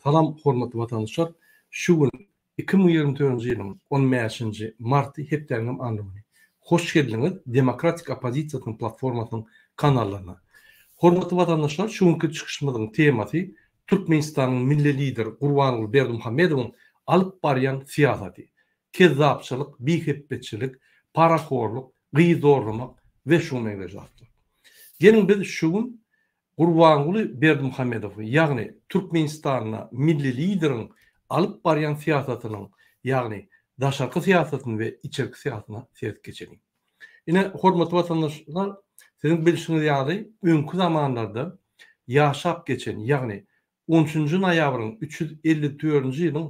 Salam hormatly watandaşlar! Şu gün 2024-nji ýylyň 15-nji marty hepdäniňem anna güni. Hoş geldiňiz Demokratik oppozisiýasynyň platformasynyň kanallaryna. Hormatly watandaşlar şu günki çykyşymyzyň temasy Türkmenistanyň Milli Lideri Gurbanguly Berdimuhamedowyň alyp barýan syýasaty. Kezzapçylyk, bihepbeçilik, parahorluk, gyz zorlamak we şuňa meňzeş zatlar. Geliň biz şu gün Gurbanguly Berdimuhamedowy, ýagny Türkmenistanda milli Lideriň alyp barýan syýasatynyň, ýagny daşarky syýasatyny we içerki syýasatyna seredip geçeliň. Ine, hormatly watandaşlar, siziň bilşiňiz ýaly, öňki zamanlarda ýaşap geçen, ýagny on üçünji noýabryň 354-nji ýylyň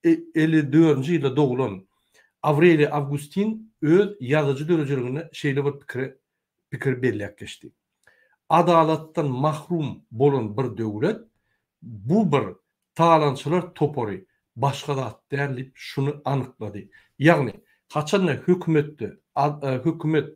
54-nji ýylda doglan Awreliý Awgustin öz ýazyjy döredijiliginde şeýle bir pikire pikiri belläp geçdi. Adalatdan mahrum bolan bir döwlet bu bir talaňçylar topary başga zat däl diýip şuny anyklady. Ýagny haçanda hökümetde hökümet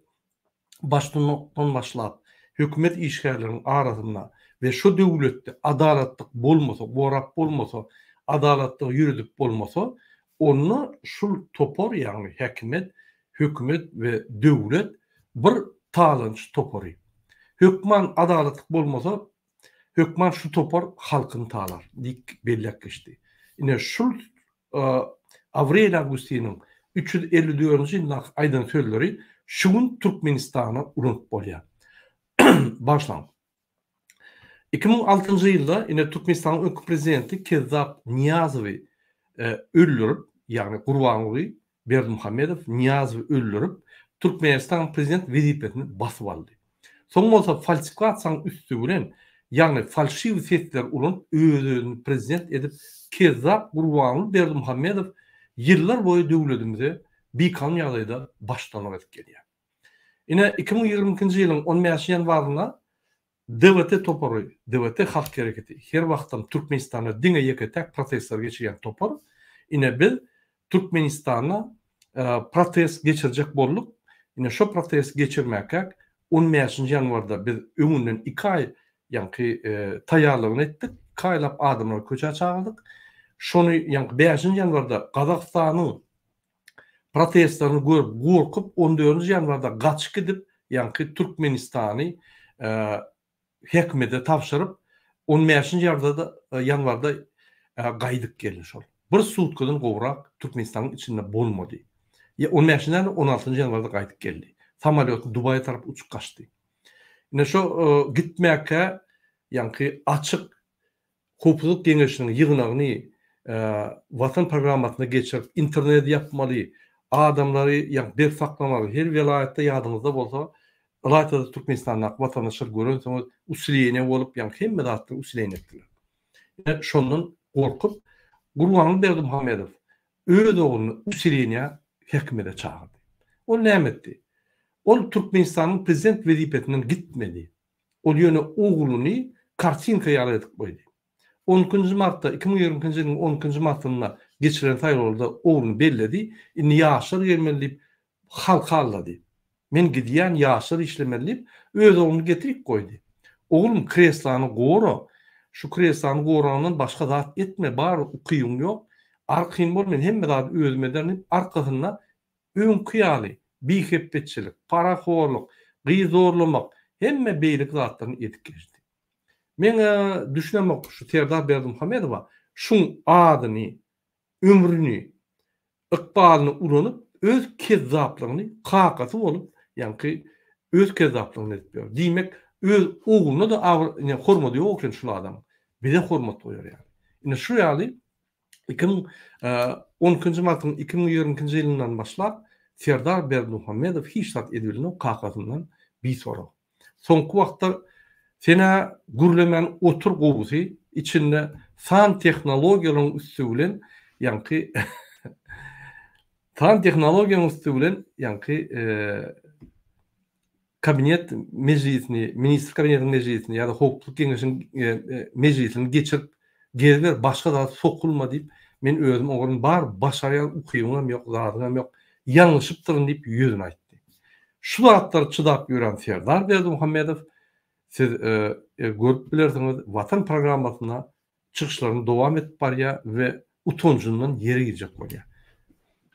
baştutanlykdan başlap hökümet işgärleriniň arasynda we şo döwletde adalatlyk bolmasa, gorap bolmasa, adalatlygy ýöredip bolmasa, onda şul topar ýagny häkimiýet Hökümet we döwlet bir talaňçy topary. Hökman adalatlyk bolmasa, hökman şu topar halkyny talar diýip belläp geçdi. Ine şul Awreliý Awgustiniň 354-nji ýyldaky aýdan sözleri şu gün Türkmenistana ulanyp bolýar. Bagyşlaň. 2006-njy ýylda ine Türkmenistanyň öňki prezidenti Kezzap Nyýazowy öldürip, ýagny Gurbanguly Berdimuhamedow Nyýazowy öldürip, Türkmenistanyň prezident wezipesini basyp aldy. Soň bolsa falsifikasiýanyň üsti bilen, ýagny falşiwi sesleri ulanyp öz-özüni prezident edip Kezzap Gurbanguly Berdimuhamedow ýyllar boýy döwletimize bikanun ýagdaýda baştutanlyk edip gelýär. Ine, 2022-nji ýylyň on bäşinji ýanwarynda DWT topary, DWT halk hereketi, her wagtam Türkmenistanda diňe ýeke-täk protestleri geçirýän topar, ine biz Türkmenistanda protest geçirjek bolduk, ine şo protest geçirmäkäk on bäşinji ýanwarda biz öňünden iki aý ýaňky taýýarlygyny etdik, iki aýlap adamlary köçä çagyrdyk, şony ýaňky bäşinji ýanwarda Gazagystanyň protestlerini görüp gorkup on dördünji ýanwarda gaçyp gidip ýaňky Türkmenistany häkimede tabşyryp on bäşinji ýarda ýanwarda gaýdyp geldi şol. Bir sutkadan gowrak Türkmenistanyň içinde bolmady. Ýa on bäşinji däl on altynjy ýanwarda gaýdyp geldi. Samolýotly Dubaýa tarap uçup gaçdy. Ine şo gitmäkä ýaňky açyk Howpsuzlyk geňeşiniň ýygnagyny Watan programmasynda geçirip, interneti ýapmaly, adamlary ýa berk saklamaly. Her welaýatda ýadyňyzda bolsa, ylaýta-da Türkmenistandaky watandaşlar görensiňiz, usileniýe bolup, ýa hemme zatda usileniýe etdiler. Ine, şondan gorkup, Gurbanguly Berdimuhamedow öz ogluny usileniýä häkimiýete çagyrdy. Ol näme etdi? Ol Türkmenistanyň prezident wezipesinden gitmedi. Ol ýöne ogluny kartinka ýaly edip goýdy. On ikinji martda, 2022-nji ýylyň on ikinji martynda geçirilen saýlawlarda ogluny belledi. Indi ýaşlar gelmeli diýip, halky aldady. Men gidýän, ýaşlar işlemeli diýip, öz ogluny getirip goýdy. Oglum, kreslany gora. Şu kreslany gorandan başga zat etme, bar ukybyň ýok. Arkaýyn bol, men hemme zady özüm ederin diýip, arkasynda Öňki ýaly bihepbeçilik, parahorluk, gyz zorlamak hemme beýleki zatlaryny edip geçdi. Meň-ä düşünemok şu Serdar Berdimuhamedowa şuň adyny, ömrüni, ykbalyny ulanyp öz kezzaplygyny kakasy bolup ýaňky öz kezzaplygyny edip ýör. Diýmek öz ogluna-da abyr hormady ýok eken şul adamyň. Bize hormat goýar ýaly. Ine şu ýaly 2012-nji martyň 2022-nji ýylyndan başlap Serdar Berdimuhamedow hiç zat edibilenok kakasyndan bisorag. Soňky wagtda sen-ä gürlemän otur gowusy içinde san tehnologiýalaryň üsti bilen ýaňky san tehnologiýanyň üsti bilen ýaňky Kabinet mejlisini, Ministr kabinetiniň mejlisini ýa-da Howpsuzlyk geňeşiniň mejlisini geçirip geziber, başga zat sokulma diýip, men özüm oňaryn, bar başarýan ukybyňam ýok, zadyňam ýok, ýalňyşypdyryn diýip ýüzüne aýtdy. Şu zatlara çydap ýören Serdar Berdimuhamedow siz görüp bilersiňiz, Watan programmasynda. çykyşlaryny dowam edip barýar we utanjyndan ýere girjek bolýar.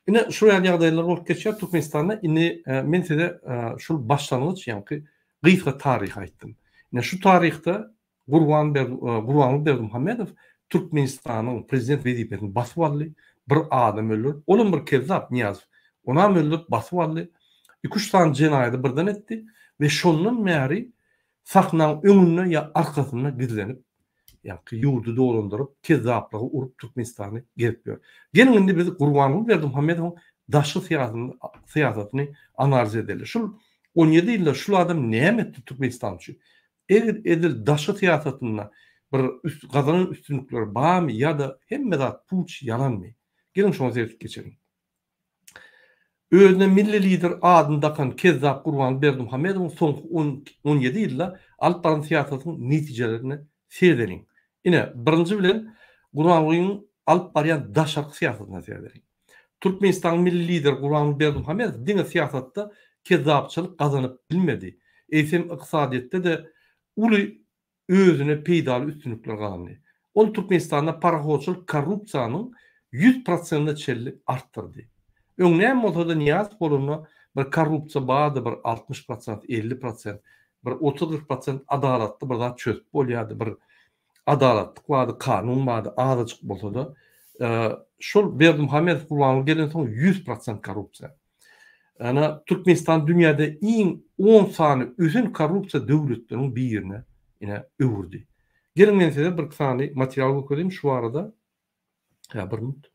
Ine şu ýaly ýagdaýlar bolup geçýär Türkmenistanda. Indi men size şul başlangyç ýaňky gysga taryhy aýtdym. Ine şu taryhda Gurban Gurbanguly Berdimuhamedow Türkmenistanyň prezident wezipesini basyp aldy. Bir adam öldürip, olam bir kezzap Nyýazow. Onam öldürip basyp aldy. Iki-üç sany jenaýady birden etdi we şondan bäri sahnaň öňünde ýa arkasynda gizlenip, ýaňky ýurdy dolandyryp, kezzaplygy urup Türkmenistany gezip ýör. Geliň indi biz Gurbanguly Berdimuhamedowyň daşky syýasatyny analiz edeli. Şul 17 ýylda şul adam näme etdi Türkmenistan üçin? Eger edil daşky syýasatynda bir gazanan üstünlikleri barmy ýa-da hemme zat puç ýalanmy? Geliň şoňa seredip geçeliň. Özüne milli lider adyny dakan kezzap Gurbanguly Berdimuhamedowyň soňky 17 ýylda alyp baran syýasatynyň netijelerine seredeliň. Ine, birinji bilen Gurbangulynyň alyp barýan daşarky syýasatyna seredeliň. Türkmenistanyň milli lideri Gurbanguly Berdimuhamedow diňe syýasatda kezzapçylyk gazanyp bilmedi, eýsem ykdysadyýetde-de uly özüne peýdaly üstünlikler gazandy. Ol Türkmenistanda parahodçylyk korrupsiýanyň 100 prosentine çenli artdyrdy. Öň näme bolsa-da Nyýazow bolanda bir korrupsiýa bardy bir 60 prosent, 50 prosent, bir 30-40 prosent adalatly bir zat çözüp bolýardy, bir adalatlyk bardy, kanun bardy azajyk bolsa-da. Şol Berdimuhamedow Gurbanguly gelensoň 100 prosent korrupsiýa. Ana Türkmenistan dünýäde iň on sany ösen korrupsiýa döwletleriniň birine ine öwürdi. Geliň men size bir sany material görkezeyim şu barada. Hä bir minut.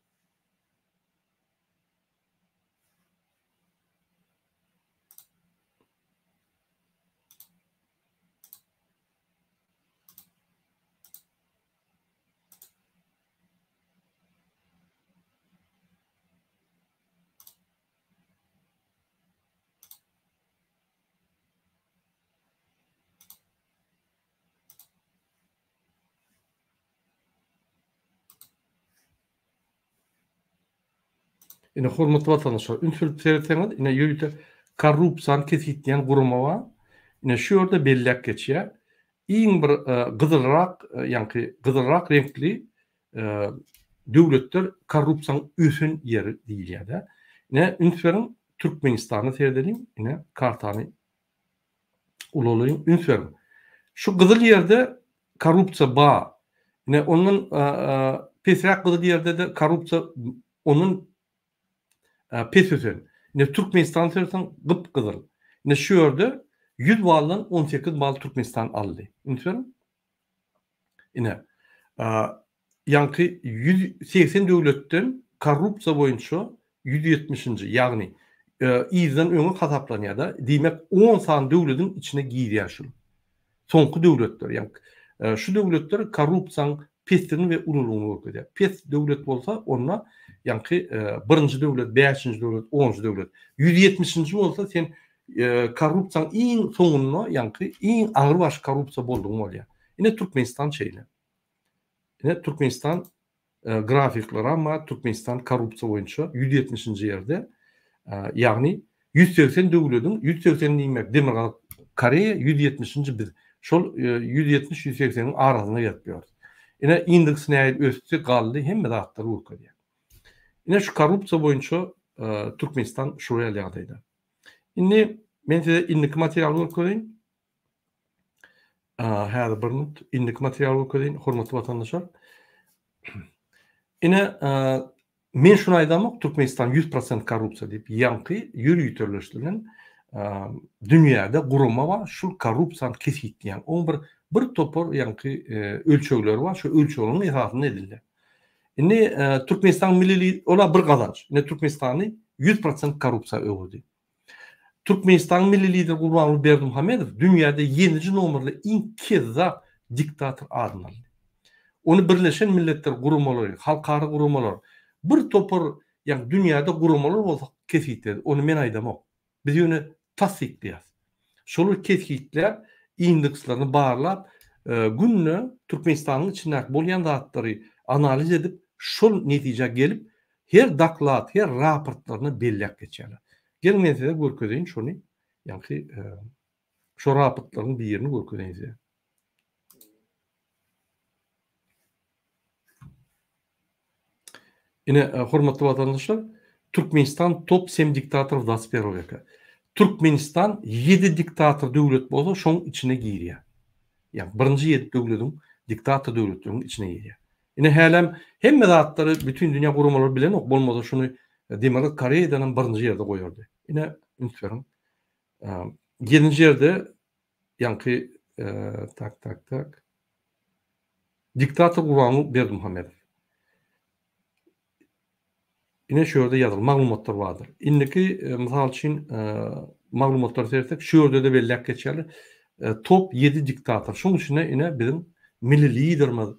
Ine hormatly watandaşlar, üns berip seretseňiz, ine ýörite korrupsiýany kesgitleýän gurama bar. Ine şu ýerde belläp geçýär. Iň bir gyzylrak, ýaňky gyzylrak reňkli döwletler korrupsiýanyň ösen ýeri diýilýär-de. Ine, üns beriň, Türkmenistana seredeliň, ine, kartany ulalaýyň, üns beriň. Şu gyzyl ýerde korrupsiýa bar. Ine, ondan pesräk gyzyl ýerde-de korrupsiýa ondan pes ösen. Ine, Türkmenistana seretseň, gyp-gyzyl. Ine, şu ýerde 100 baldan 18 bal Türkmenistan aldy. Üns beriň. Ine, ýaňky 180 döwletden korrupsiýa boýunça 170-nji, ýagny yzdan öňe hasaplanýar-da, diýmek, on sany döwlediň içine girýär şul. Soňky döwletler, ýagny şu döwletler korrupsiýanyň pesligini we ululygyny görkezýär. Pes döwlet bolsa, onda ýaňky birinji döwlet, bäşinji döwlet, onunjy döwlet. 170-nji bolsa sen korrupsiýanyň iň soňunda ýaňky iň aňrybaş korrupsiýa boldugyň bolýar. Ine Türkmenistan şeýle. Ine Türkmenistan grafikleri amma Türkmenistan korrupsiýa boýunça 170-nji ýerde, ýagny 180 döwlediň 180 diýmek Demirgazyk Koreýa 170-nji biz. Şol 170-180-iň arasynda gezip ýörüs. Ine indeks nähili ösdi, galdy, hemme zatlary görkezýär. Ine şu korrupsiýa boýunça Türkmenistan şular ýaly ýagdaýda. Indi men size indiki materialy görkezeýin. Häzir bir minut indiki materialy görkezeýin, hormatly watandaşlar. Ine, men şuny aýdamok, Türkmenistan 100% korrupsiýa diýip, ýaňky ýöriteleşdirilen dünýäde gurama bar, şul korrupsiýany kesgitleýän. Oň bir bir topar ýaňky ölçegleri bar, şu ölçegleriň esasynda edilýär. Indi Türkmenistan milli ola bir gazanç. Indi Türkmenistany 100% korrupsiýa öwürdi. Türkmenistanyň milli lideri Gurbanguly Berdimuhamedow dünýäde ýedinji nomerli iň kezzap diktator adyny aldy. Ony Birleşen Milletler Guramalary, halkara guramalar, bir topar ýagny dünýäde guramalar bolsa kesgitledi. Ony men aýdamok. Biz ýöne tassyklaýas. Şolar kesgitläp, indekslerini barlap, günde Türkmenistanyň içindäki bolýan zatlary analiz edip, şol netijä gelip, her doklad, her raportlarynda belläp geçýärler. Geliň men size görkezeýin şony, ýaňky şo raportlaryň birini görkezeýin size. Ine, hormatly watandaşlar, Türkmenistan top sem diktatorov dvatsat pervogo weka. Türkmenistan ýedi diktator döwlet bolsa, şoň içine girýär. Ýagny birinji ýedi döwlediň diktator döwletleriniň içine girýär. Ine hälem hemme zatlary bütin dünýä guramalary bilenok, bolmasa şuny Demirgazyk Koreýadan hem birinji ýerde goýardy. Ine üns beriň. Ýedinji ýerde ýaňky tak tak tak diktator Gurbanguly Berdimuhamedow. Ine şu ýerde ýazylan maglumatlar bardyr. Indiki mysal üçin maglumatlara seretsek şu ýerde-de belläp geçýärler. Top ýedi diktator. Şoň içinde ine biziň milli liderimiz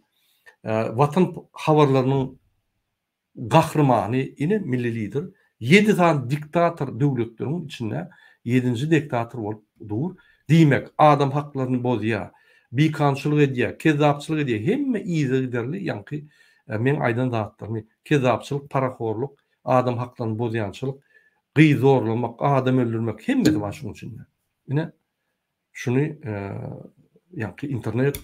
Watan habarlarynyň gahrymany ine milli lider ýedi sany diktator döwletleriň içinde ýedinji diktator bolup dur. Diýmek, adam haklaryny bozýar, bikanunçylyk edýär, kezzapçylyk edýär, hemme yzygiderli ýaňky meň aýdan zatlarymy, kezzapçylyk, parahorluk, adam haklaryny bozýançylyk, gyz zorlamak, adam öldürmek hemmesi bar şuň içinde. Ine, Şuny ýaňky internet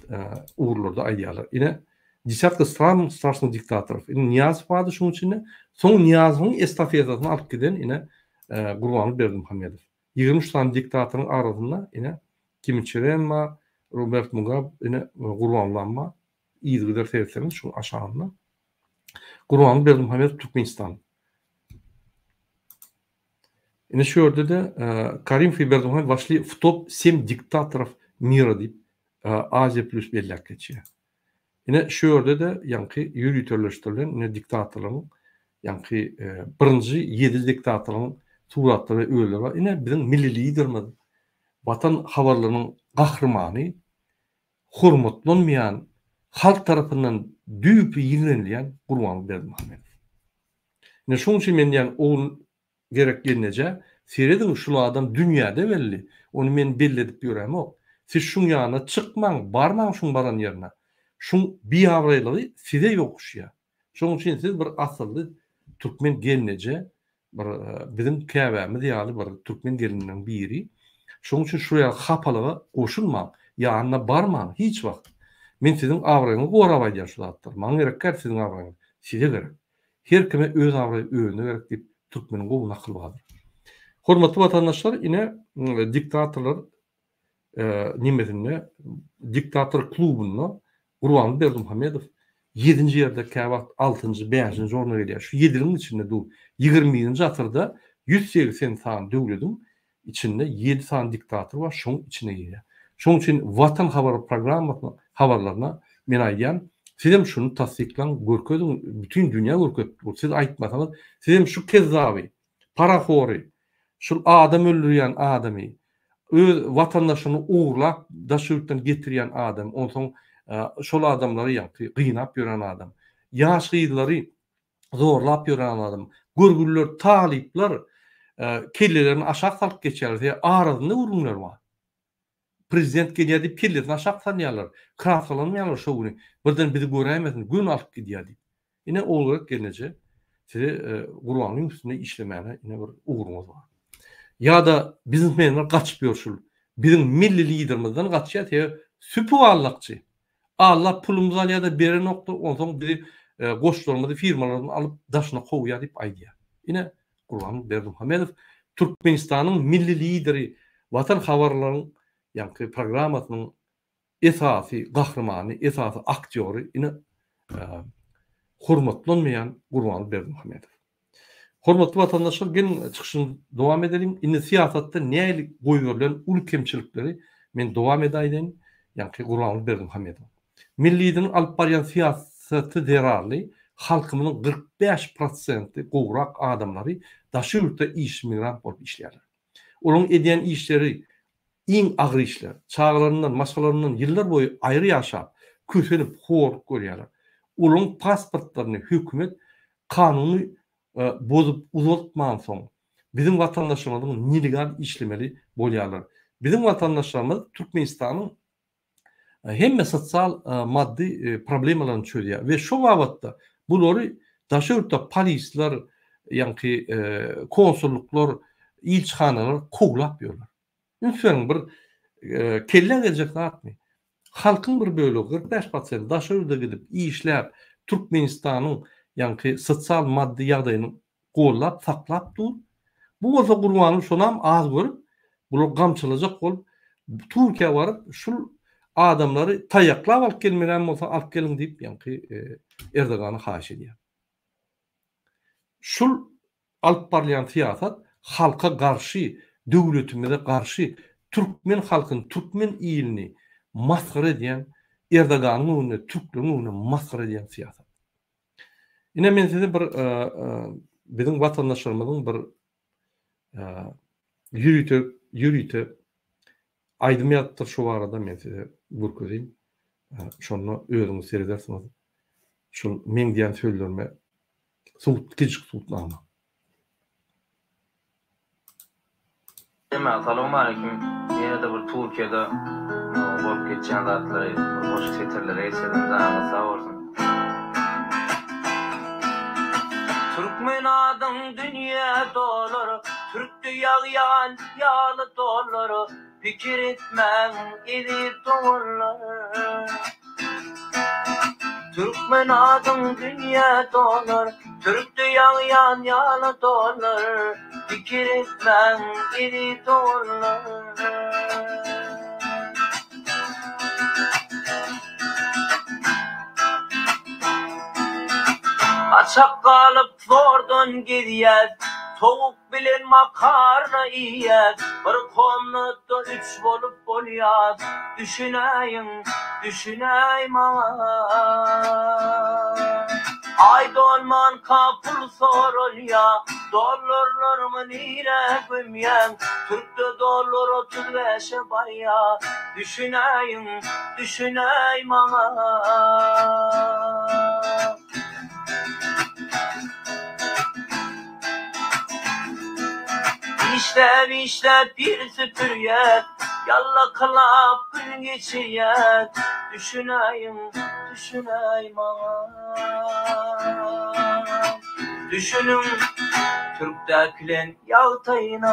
ugurlarda aýdýarlar. Ine, Desyatka stran straşnyh diktatorow. Ine Nyýazow bardy şuň içinde. Soň Nyýazowyň estafetasyny alyp giden ine Gurbanguly Berdimuhamedow. 23 sany diktatoryň arasynda ine Kim Çen Ren bar, Robert Mugabe, ine Gurbangulam bar. Yzygider seretseňiz şuň aşagynda. Gurbanguly Berdimuhamedow Türkmenistan. Ine şu ýerde-de Karimow i Berdimuhamedow waşli w top sem diktatorow mira diýip Aziýa Plus belläp geçýär. Ine şu ýerde-de ýaňky ýöriteleşdirilen ine diktatorlaryň ýaňky birinji ýedi diktatoryň suratlary we özleri bar. Ine biziň milli liderimiz Watan habarlarynyň gahrymany hormatlanmaýan halk tarapyndan düýpli ýigrenilýän Gurbanguly Berdimuhamedow. Ine şoň üçin men diýýän ogul gerek gelnejä serediň şul adam dünýäde belli ony men belli edip ýörämok siz şuň ýanyna çykmaň barmaň şuň baran ýerine şuň biabraýlygy size ýokuşýa şoň üçin siz bir asylly türkmen gelneje bir biziň käbämiz ýaly bir türkmen gelininiň biri şoň üçin şu ýaly hapalyga goşulmaň ýanyna barmaň hiç wagt men siziň abraýyňyzy gorap aýdýan şu zatlary maňa gerek däl siziň abraýyňyz size gerek Her kime öz abraýy özüne gerek diýip türkmeniň gowy nakyly bardyr. Hormatly watandaşlar ine diktatorlar nemesinde diktator klubynda Gurbanguly Berdimuhamedow ýedinji ýerde käwagt altynjy bäşinji orna gelýär. Şu ýediligiň içinde dur. Ýigrimi birinji asyrda 180 sany döwlediň içinde ýedi sany diktator bar, şoň içine girýär. Şoň üçin Watan habary programmasyna, habarlaryna men aýdýan, sizem şuny tassyklaň, görkeziň, bütin dünýä görkezip dur. Siz aýtmasaňyz, sizem şu kezzaby, parahory, şul adam öldürýän adamy, öz watandaşyny ogurlap daş ýurtdan getirýän adam, onsoň şol adamlary ýaňky gynap ýören adam, ýaş gyzlary zorlap ýören adam. Görgüliler, talyplar kellelerini aşak salyp geçýärler. Sebäbi arasynda gürrüňler bar. Prezident gelýär diýip kellesini aşak salýarlar. Kraskalanmaýarlar şo güni. Birden bizi göräýmesin, göni alyp gidýär diýip. Ine Ogulgerek gelneje size Gurbangulyň üstünde işlemäne ine bir ugruňyz bar. Ýa-da biznesmenler gaçyp ýör şul. Biziň milli liderimizden gaçýar sebäbi süpüp allakçy. Alla pulumyzy alýada berenokda onsoň bizi goşlarymyzy firmalardan alyp daşyna kowýar diýip aýdýar. Ine Gurbanguly Berdimuhamedow Türkmenistanyň milli lideri Watan habarlaryň ýaňky programmasynyň esasy gahrymany esasy aktýory ine hormatlanmaýan Gurbanguly Berdimuhamedow. Hormatly watandaşlar geliň çykyşyny dowam edeliň. Indi syýasatda nähili goýberilen uly kemçilikleri men dowam edäýdeýin. Ýaňky Gurbanguly Berdimuhamedow. Milli Lideriň alyp barýan syýasaty zerarly halkymyzyň 45 prosenti gowrak adamlary daşary ýurtda işçi migrant bolup işleýärler. Olaryň edýän işleri iň agyr işler. Çagalaryndan, maşgalaryndan ýyllar boýy aýry ýaşap, kösenip, horluk görýärler. Olaryň pasportlaryny hökümet kanuny bozup uzaltmansoň, biziň watandaşlarymyzyň nelegal işlemeli bolýarlar. Biziň watandaşlarymyz Türkmenistanyň hemme sosial maddy problemalaryny çözýär we şo babatda bulary daşary ýurtda polisler, ýaňky konsullyklar, ilçihanalar kowlap ýörler. Üns beriň bir kellä geljek zatmy? Halkyň bir bölegi 45 prosent daşary ýurda gidip işläp Türkmenistanyň ýaňky sosial maddy ýagdaýyny gollap saklap dur. Bu bolsa Gurbanguly şonam az görüp, bulary gamçylajak bolup Türkiýä baryp şul adamlary taýaklap alyp gelmelem bolsa alyp geliň diýip ýaňky Erdogana haýyş edýär. Şul alyp barylýan syýasat halka garşy, döwletimize garşy, türkmen halkyny, türkmen ilini masgara edýän, Erdoganyň öňünde, türkleriň öňünde masgara edýän syýasat. Ine men size bir biziň watandaşlarymyzyň bir ýörite ýörite aýdym ýazypdyr şu barada men size görkezeyim. Şonda özüňiz seredersiňiz. Şul meň diýen sözlerime subut kiçijik subutnama. Hemmä salowmaleýkim ýenede bir Türkiýede bolup geçýän zatlary bir goşgy setirlere geçirdim janyňyz sag bolsun. Türkmen adyň dünýä dolar Türkde ýagýan ýaly dollar Pikir etmäň eziz doganlar. Türkmen adyň dünýä dolar, Türkde ýagýan ýaly dolar, Pikir etmäň eziz doganlar. Gaçak galyp zordan gezýäs, Towuk bilen makarna iýýäs, Bir komnatda üç bolup bolýas, Düşünäýiň, düşünäý maňa. Aý dolmanka pul soralýa, Dollarlaryňy nirä gömýäň, Türkde dollar 35 bäşe barýa, Düşünäýiň, düşünäý maňa. Işläp işläp ýer süpürýäs, Ýallakylap gün geçirýäs, Düşünäýiň, düşünäý maňa. Düşüniň türkdäkileň ýagdaýyna.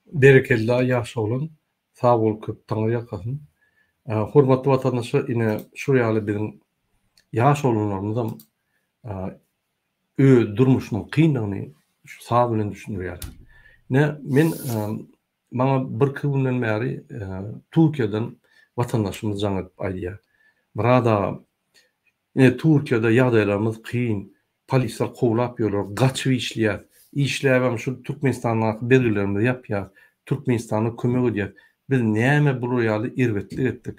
Berekella ýagşy oglan sag bol köp taňry ýalkasyn. Hormatly watandaşlar ine şul ýaly biziň ýaş oglanlarymyzam öz durmuşynyň kyndygyny şu saz bilen düşündirýärler. Ine men maňa birki günden bäri Türkiýeden watandaşymyz jaň edip aýdýar. Myrat aga Ine Türkiýede ýagdaýlarymyz kyn, polisler kowlap ýörler, gaçyp işleýäs. Işläbem şu Türkmenistandaky bergilerimizi ýapýas, Türkmenistana kömek edýäs. Biz näme bular ýaly erbetlik etdik?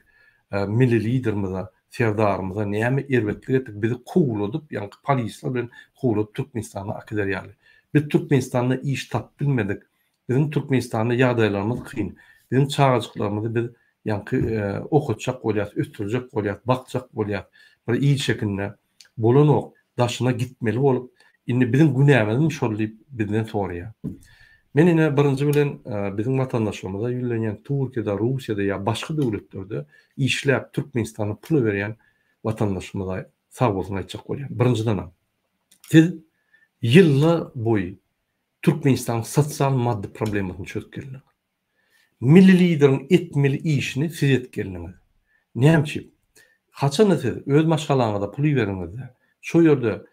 Milli Liderimize, Serdarymyza näme erbetlik etdik? Bizi kowladyp, ýaňky polisler bilen kowladyp Türkmenistana akider ýaly. Biz Türkmenistanda iş tapyp bilmedik. Biziň Türkmenistanda ýagdaýlarymyz kyn. Biziň çagajyklarymyzy biz ýaňky okatjak bolýas, ösdürjek bolýas, bakjak bolýas. Bir il şekilinde bolanok, daşyna gitmeli bolup, indi biziň günämizmi şol diýip bizden soraýar. Men ine birinji bilen biziň watandaşlarymyza ýüzlenýän, Türkiýede, Russiýada ýa başga döwletlerde işläp Türkmenistana pul iberýän watandaşymyza sag bolsun aýtjak bolýan. Birinjidenem, siz ýyllar boýy Türkmenistanyň sosial maddy problemasyny çözüp geldiňiz. Milli Lideriň etmeli işini siz edip geldiňiz. Näme üçin? Haçanda siz öz maşgalaňyza pul iberiňizde, şo ýerde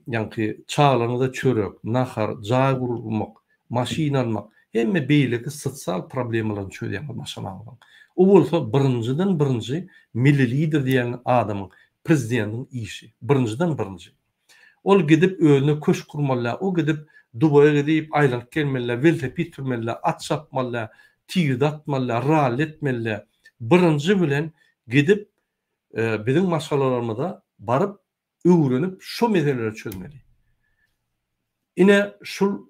ýaňky çagalaryňyza çörek, nahar, jaý gurmak, maşyn almak, hemme beýleki sosial problemalaryny çözýäňiz maşgalaňyzyň. O bolsa birinjiden birinji Milli Lider diýen adamyň, prezidentiň işi. Birinjiden birinji. Ol gidip özüne köşk gurmaly, o gidip Dubaýa gidip aýlanyp gelmeli, welosiped sürmeli, at çapmaly, tigirde atmaly, ralli etmeli. Birinji bilen gidip biziň maşgalalarymyza baryp öwrenip şo meseleleri çözmeli. Ine şul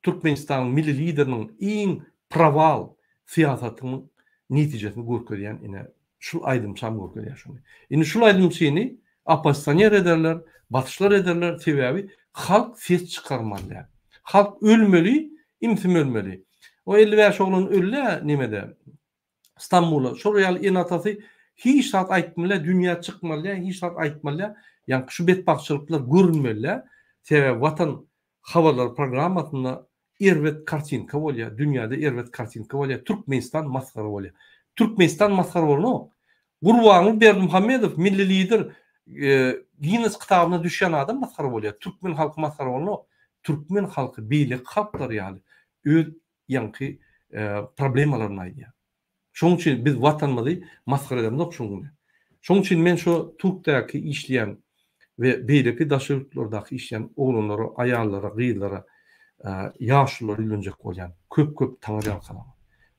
Türkmenistanyň Milli Lideriniň iň prowal syýasatynyň netijesini görkezýän ine şul aýdymçam görkezýär şuny. Indi şul aýdymçyny oppozisioner ederler, basyşlar ederler sebäbi halk ses çykarmaly däl. Halk ölmeli, imsim ölmeli. O 55 oglan öldi nemede Stambula. Şol ýaly ene-atasy hiç zat aýtmaly, dünýä çykmaly, hiç zat aýtmaly. Ýaňky şu betbagtçylyklar görünmeli. Sebäbi Watan habarlar programmasynda erbet kartinka bolýar, dünýäde erbet kartinka bolýar, Türkmenistan masgara bolýar. Türkmenistan masgara bolanok. Gurbanguly Berdimuhamedow milli lider Ginnes kitabyna düşýän adam masgara bolýar. Türkmen halky masgara bolanok. Türkmen halky beýleki halklar ýaly öz ýaňky problemalaryny aýdýar. Şonuň üçin biz watanymyzy masgara edemzok şuň bilen. Şonuň üçin men şu Türkdäki işleýän we beýleki daşary ýurtlardaky işleýän oglanlara, aýallara, gyzlara, ýaşululara ýüzlenjek bolýan. Köp-köp taňyrýalkalaň.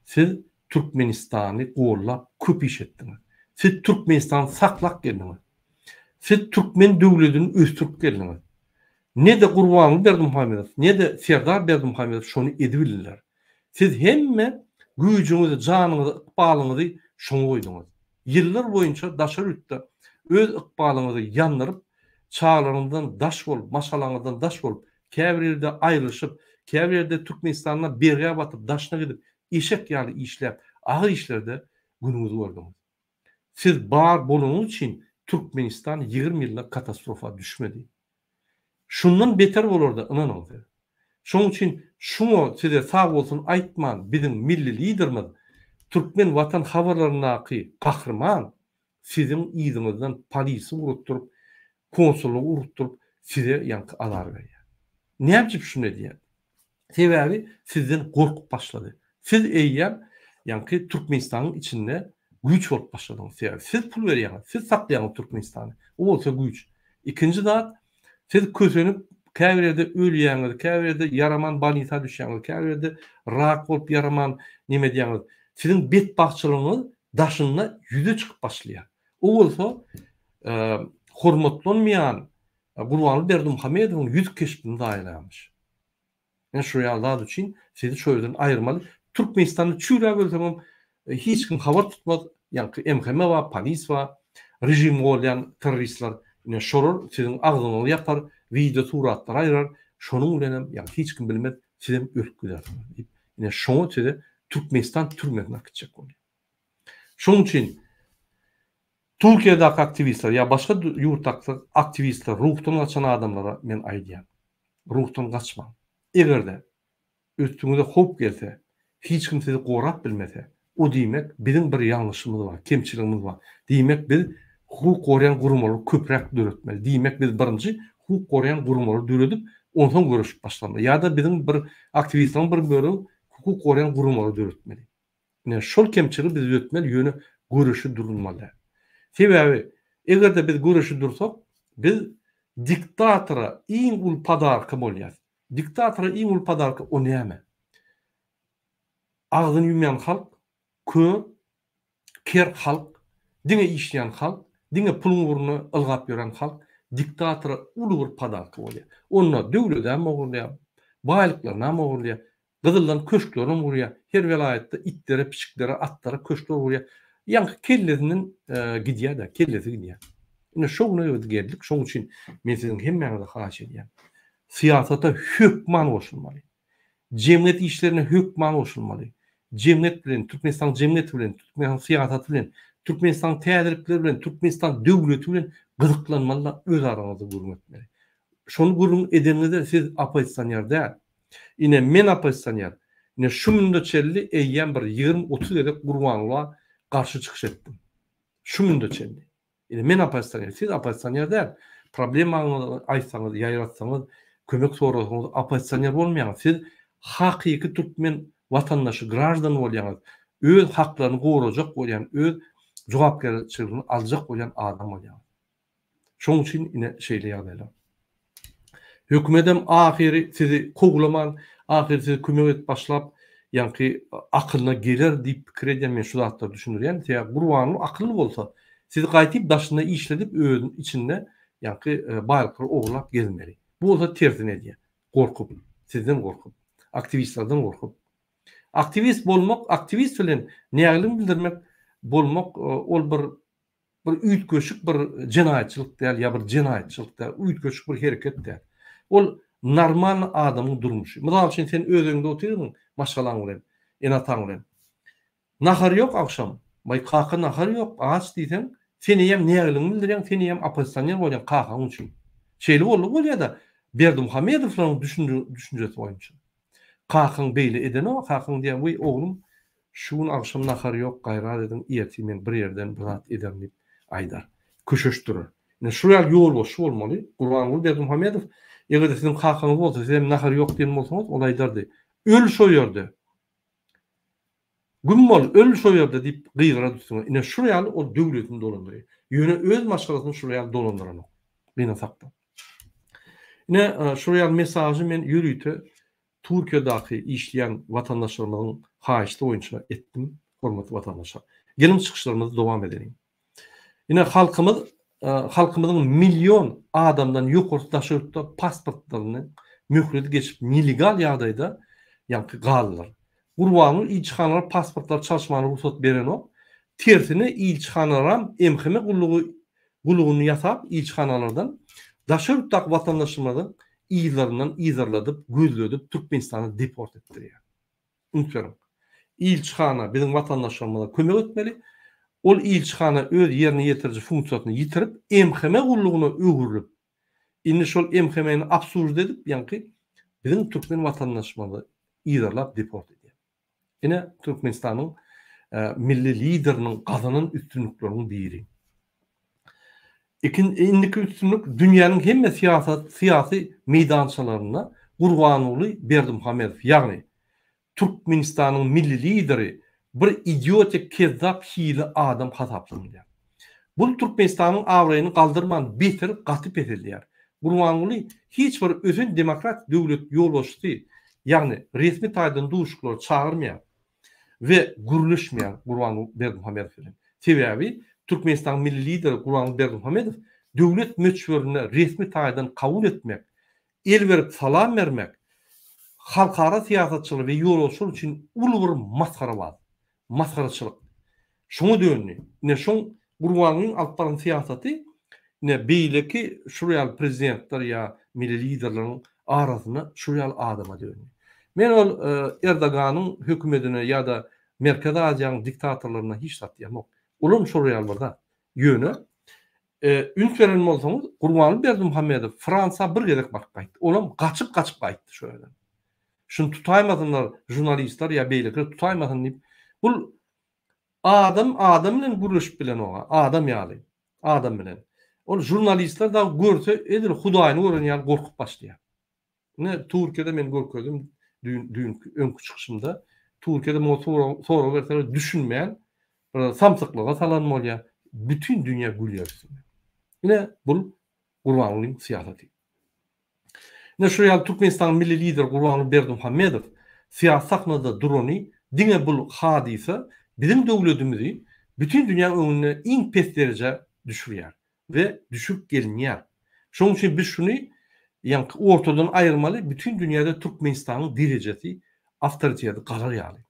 Siz Türkmenistany gollap köp iş etdiňiz. Siz Türkmenistany saklap geldiňiz. Siz türkmen döwledini ösdürip geldiňiz. Ne-de Gurbanguly Berdimuhamedow, ne-de Serdar Berdimuhamedow şony edibildiler. Siz hemme güýjüňizi, janyňyzy, ykbalyňyzy şoňa goýduňyz. Ýyllar boýunça daşary ýurtda öz ykbalyňyzy ýandyryp, çagalaryňyzdan daş bolup, maşgalaňyzdan daş bolup, käbir ýerde aýrylyşyp, käbir ýerde Türkmenistanda bergä batyp, daşyna gidip, eşek ýaly işläp, agyr işlerde günüňizi gördüňiz. Siz bar bolanyňyz üçin Türkmenistan 20 ýylda katastrofa düşmedi. Şundan beter bolardy ynanyň siz. Şoň üçin şuňa size sag bolsun aýtman biziň milli liderimiz Türkmen watan habarlaryndaky gahryman siziň yzyňyzdan polisi urutdyryp konsullygy urutdyryp size ýaňky azar berýär. Näme üçin şuny edýär? Sebäbi sizden gorkup başlady. Siz eýýäm ýaňky Türkmenistanyň içinde güýç bolup başladyňyz. Sebäbi siz pul berýäňiz, siz saklaýaňyz Türkmenistany. O bolsa güýç. Ikinji zat, siz kösenip käbir ýerde ölýäňiz, käbir ýerde ýaraman bolnisa düşýäňiz, käbir ýerde rak bolup ýaraman neme edýäňiz. Siziň betbagtçylygyňyz daşynda ýüze çykyp başlaýar. O bolsa hormatlanmaýan Gurbanguly Berdimuhamedowyň ýüz keşbini zaýalaýarmyş. Ine şu ýaly zat üçin sizi şu ýerden aýyrmaly. Türkmenistanda çüýräp ölseňem hiç kim habar tutmaz. Ýaňky MHM bar, polis bar, režim golýan terroristler. Ine şolar siziň agzyňyzy ýapar, wideo suratlary aýyrar. Şonuň bilenem ýaňky hiç kim bilmez, sizem ölüp gidersiňiz diýip. Ine şoňa size Türkmenistan türmesine äkitjek bolýar. Şonuň üçin Türkiýedäki aktiwistler ýa başga ýurtdaky aktiwistler ruhdan gaçan adamlara men aýdýan. Ruhdan gaçmaň. Eger-de üstüňize howp gelse, hiç kim sizi gorap bilmese, o diýmek biziň bir ýalňyşymyz bar, kemçiligimiz bar. Diýmek biz hukuk goraýan guramalary köpräk döretmeli. Diýmek biz birinji hukuk goraýan guramalary döredip, onsoň göreşip başlamaly. Ýa-da biziň bir aktiwistleriň bir bölegi hukuk goraýan guramalary döretmeli. Ine, şol kemçiligi biz düzetmeli, ýöne göreşi durulmaly däl. Sebäbi, eger-de biz göreşi dursak, biz diktatora iň uly podarka bolýas. Diktatora iň uly podarka o näme? Agzyny ýumýan halk, kör, ker halk, diňe işleýän halk, diňe puluň ugrunda ylgap ýören halk diktatora uly bir podarka bolýar. Onda döwledem ogurlaýar, baýlyklarynam ogurlaýar, Gyzyldan köşklerem gurýar. Her welaýatda itlere, pişiklere, atlara köşkler gurýar. Ýaňky kellesinden gidýär-de, kellesi gidýär. Ine şo güne biz geldik. Şoň üçin men siziň hemmäňize haýyş edýän. Syýasata hökman goşulmaly. Jemgyýet işlerine hökman goşulmaly. Jemgyýet bilen, Türkmenistanyň jemgyýeti bilen, Türkmenistanyň syýasaty bilen, Türkmenistanyň täzelikleri bilen, Türkmenistan döwleti bilen gyzyklanmaly-da öz araňyzda gürrüň etmeli. Şony gürrüň edeniňizde siz oppozisioner däl. Ine men oppozisioner. Ine şu münde çenli eýýäm bir 20-30 gezek Gurbanguly garşy çykyş etdim. Şu münde çenli. Ine men oppozisioner, siz oppozisioner däl. Problemaňyzy aýtsaňyz, ýaýratsaňyz, kömek sorasaňyz oppozisioner bolmaýaňyz. Siz hakyky türkmen watandaşy, graždan bolýaňyz. Öz haklaryny gorajak bolýan, öz jogapkärçiligini aljak bolýan adam bolýaňyz. Şoň üçin ine şeýle ýagdaýlar. Hökümedem ahyry sizi kowlaman, ahyry size kömek edip başlap, ýaňky akylyna geler diýip pikir edýän men şu zatlary düşündirýän. Sebäbi Gurbanguly akylly bolsa, sizi gaýtyp daşynda işledip özüniň içinde ýaňky baýlyklary ogurlap gezmeli. Bu bolsa tersini edýär. Gorkup, sizden gorkup, aktiwistlerden gorkup. Aktiwist bolmak, aktiwist bilen nägiligini bildirmek bolmak ol bir Bir üýtgeşik bir jenaýatçylyk däl ýa bir jenaýatçylyk däl, üýtgeşik bir hereket däl. Ol normalny adamyň durmuşy. Mysal üçin sen öz öýüňde otyrsyň maşgalaň bilen, ene-ataň bilen. Nahar ýok agşam. Baý kaka nahar ýok, aç diýseň, sen eýýäm nägiligiňi bildirýäň, sen eýýäm oppozisioner bolýaň kakaň üçin. Şeýle boldy bolýa-da Berdimuhamedowlaryň düşünjesi boýunça. Kakaň beýle edenok, kakaň diýýär, weý oglum. Şu gün agşam nahar ýok, gaýrat ediň, ertir men bir ýerden bir zat ederin diýip aýdar. Köşeşdirer. Ine şu ýaly ýolbaşçy bolmaly. Gurbanguly Berdimuhamedow, eger-de siziň kakaňyz bolsa, siz hem nahar ýok diýen bolsaňyz, ol aýdardy, Öl şo ýerde! Güm bol, öl şo ýerde diýip gygyrar üstüňe. Ine şul ýaly ol döwletini dolandyrýar. Ýöne öz maşgalasyny şul ýaly dolandyranok. Gynansakda. Ine şul ýaly mesažy men ýörite Türkiýedaki işleýän watandaşlarymyzyň haýyşty boýunça etdim, hormatly watandaşlar. Geliň çykyşlarymyzy dowam edeliň. Ine halkymyz halkymyzyň million adamdan ýokarsy daşary ýurtda pasportlaryny möhleti geçip nelegal ýagdaýda ýaňky galdylar. Gurbanguly ilçihanalar pasportlary çalyşmaga rugsat berenok. Tersine ilçihanalaram MHM gullugy gulugyny ýasap ilçihanalardan daşary ýurtdaky watandaşlarymyzyň yzlaryndan yzarladyp gözledip Türkmenistana deport etdirýär. Üns beriň. Ilçihana biziň watandaşlarymyza kömek etmeli. Ol ilçihana öz ýerine ýetiriji funksiýasyny ýitirip MHM gullugyna öwrülip indi şol MHM-ni obslužit edip ýaňky biziň türkmen watandaşymyzy yzarlap deport edýär. Ine Türkmenistanyň milli lideriniň gazanan üstünlikleriniň biri. Ikin indiki üstünlik dünýäniň hemme syýasat syýasy meýdançalarynda Gurbanguly Berdimuhamedow ýagny Türkmenistanyň milli lideri bir idiotik kezzap hili adam hasaplanylýar. Bul Türkmenistanyň abraýyny galdyrman beter gaty peseldýär. Gurbanguly hiç bir ösen demokratik döwlet ýolbaşçysy ýagny resmi taýdan duşuşyklara çagyrmaýar we gürleşmeýär Gurbanguly Berdimuhamedow bilen. Sebäbi Türkmenistanyň milli lideri Gurbanguly Berdimuhamedow döwlet möçberinde resmi taýdan kabul etmek, el berip salam bermek halkara syýasatçylar we ýolbaşçylar üçin uly bir masgarabaz, masgaraçylyk. Şoňa döndi. Ine şoň Gurbangulyň alyp baran syýasaty ine beýleki şul ýaly prezidentler ýa milli liderleriň arasynda şul ýaly adama döndi. Men ol Erdoganyň hökümedine ýa-da Merkezi Aziýanyň diktatorlaryna hiç zat diýemok. Olam şol ýaly bir zat. Ýöne üns beren bolsaňyz Gurbanguly Berdimuhamedow Fransiýa bir gezek baryp gaýtdy. Olam gaçyp-gaçyp gaýtdy şo ýerden. Şuny tutaýmasynlar žurnalistler ýa beýlekiler tutaýmasyn diýip. Bul adam adam bilen gürleşip bilenoga, adam ýaly adam bilen. Ol žurnalistler dagy görse edil hudaýyny gören ýaly gorkup başlaýar. Ine Türkiýede men görkezdim düýn düýnki öňki çykyşymda. Türkiýede muňa sorag sorag berseler düşünmän bir samsyklyga salan bolýar. Bütin dünýä gülýär üstüne. Ine bul Gurbangulyň syýasaty. Ine şu ýaly Türkmenistanyň milli lideri Gurbanguly Berdimuhamedow syýasy sahnada durany diňe bul hadysa biziň döwledimizi bütin dünýäň öňünde iň pes derejä düşürýär we düşürip gelinýär. Şonuň üçin biz şuny ýaňky ortadan aýyrmaly bütin dünýäde Türkmenistanyň derejesi awtoriteti galar ýaly.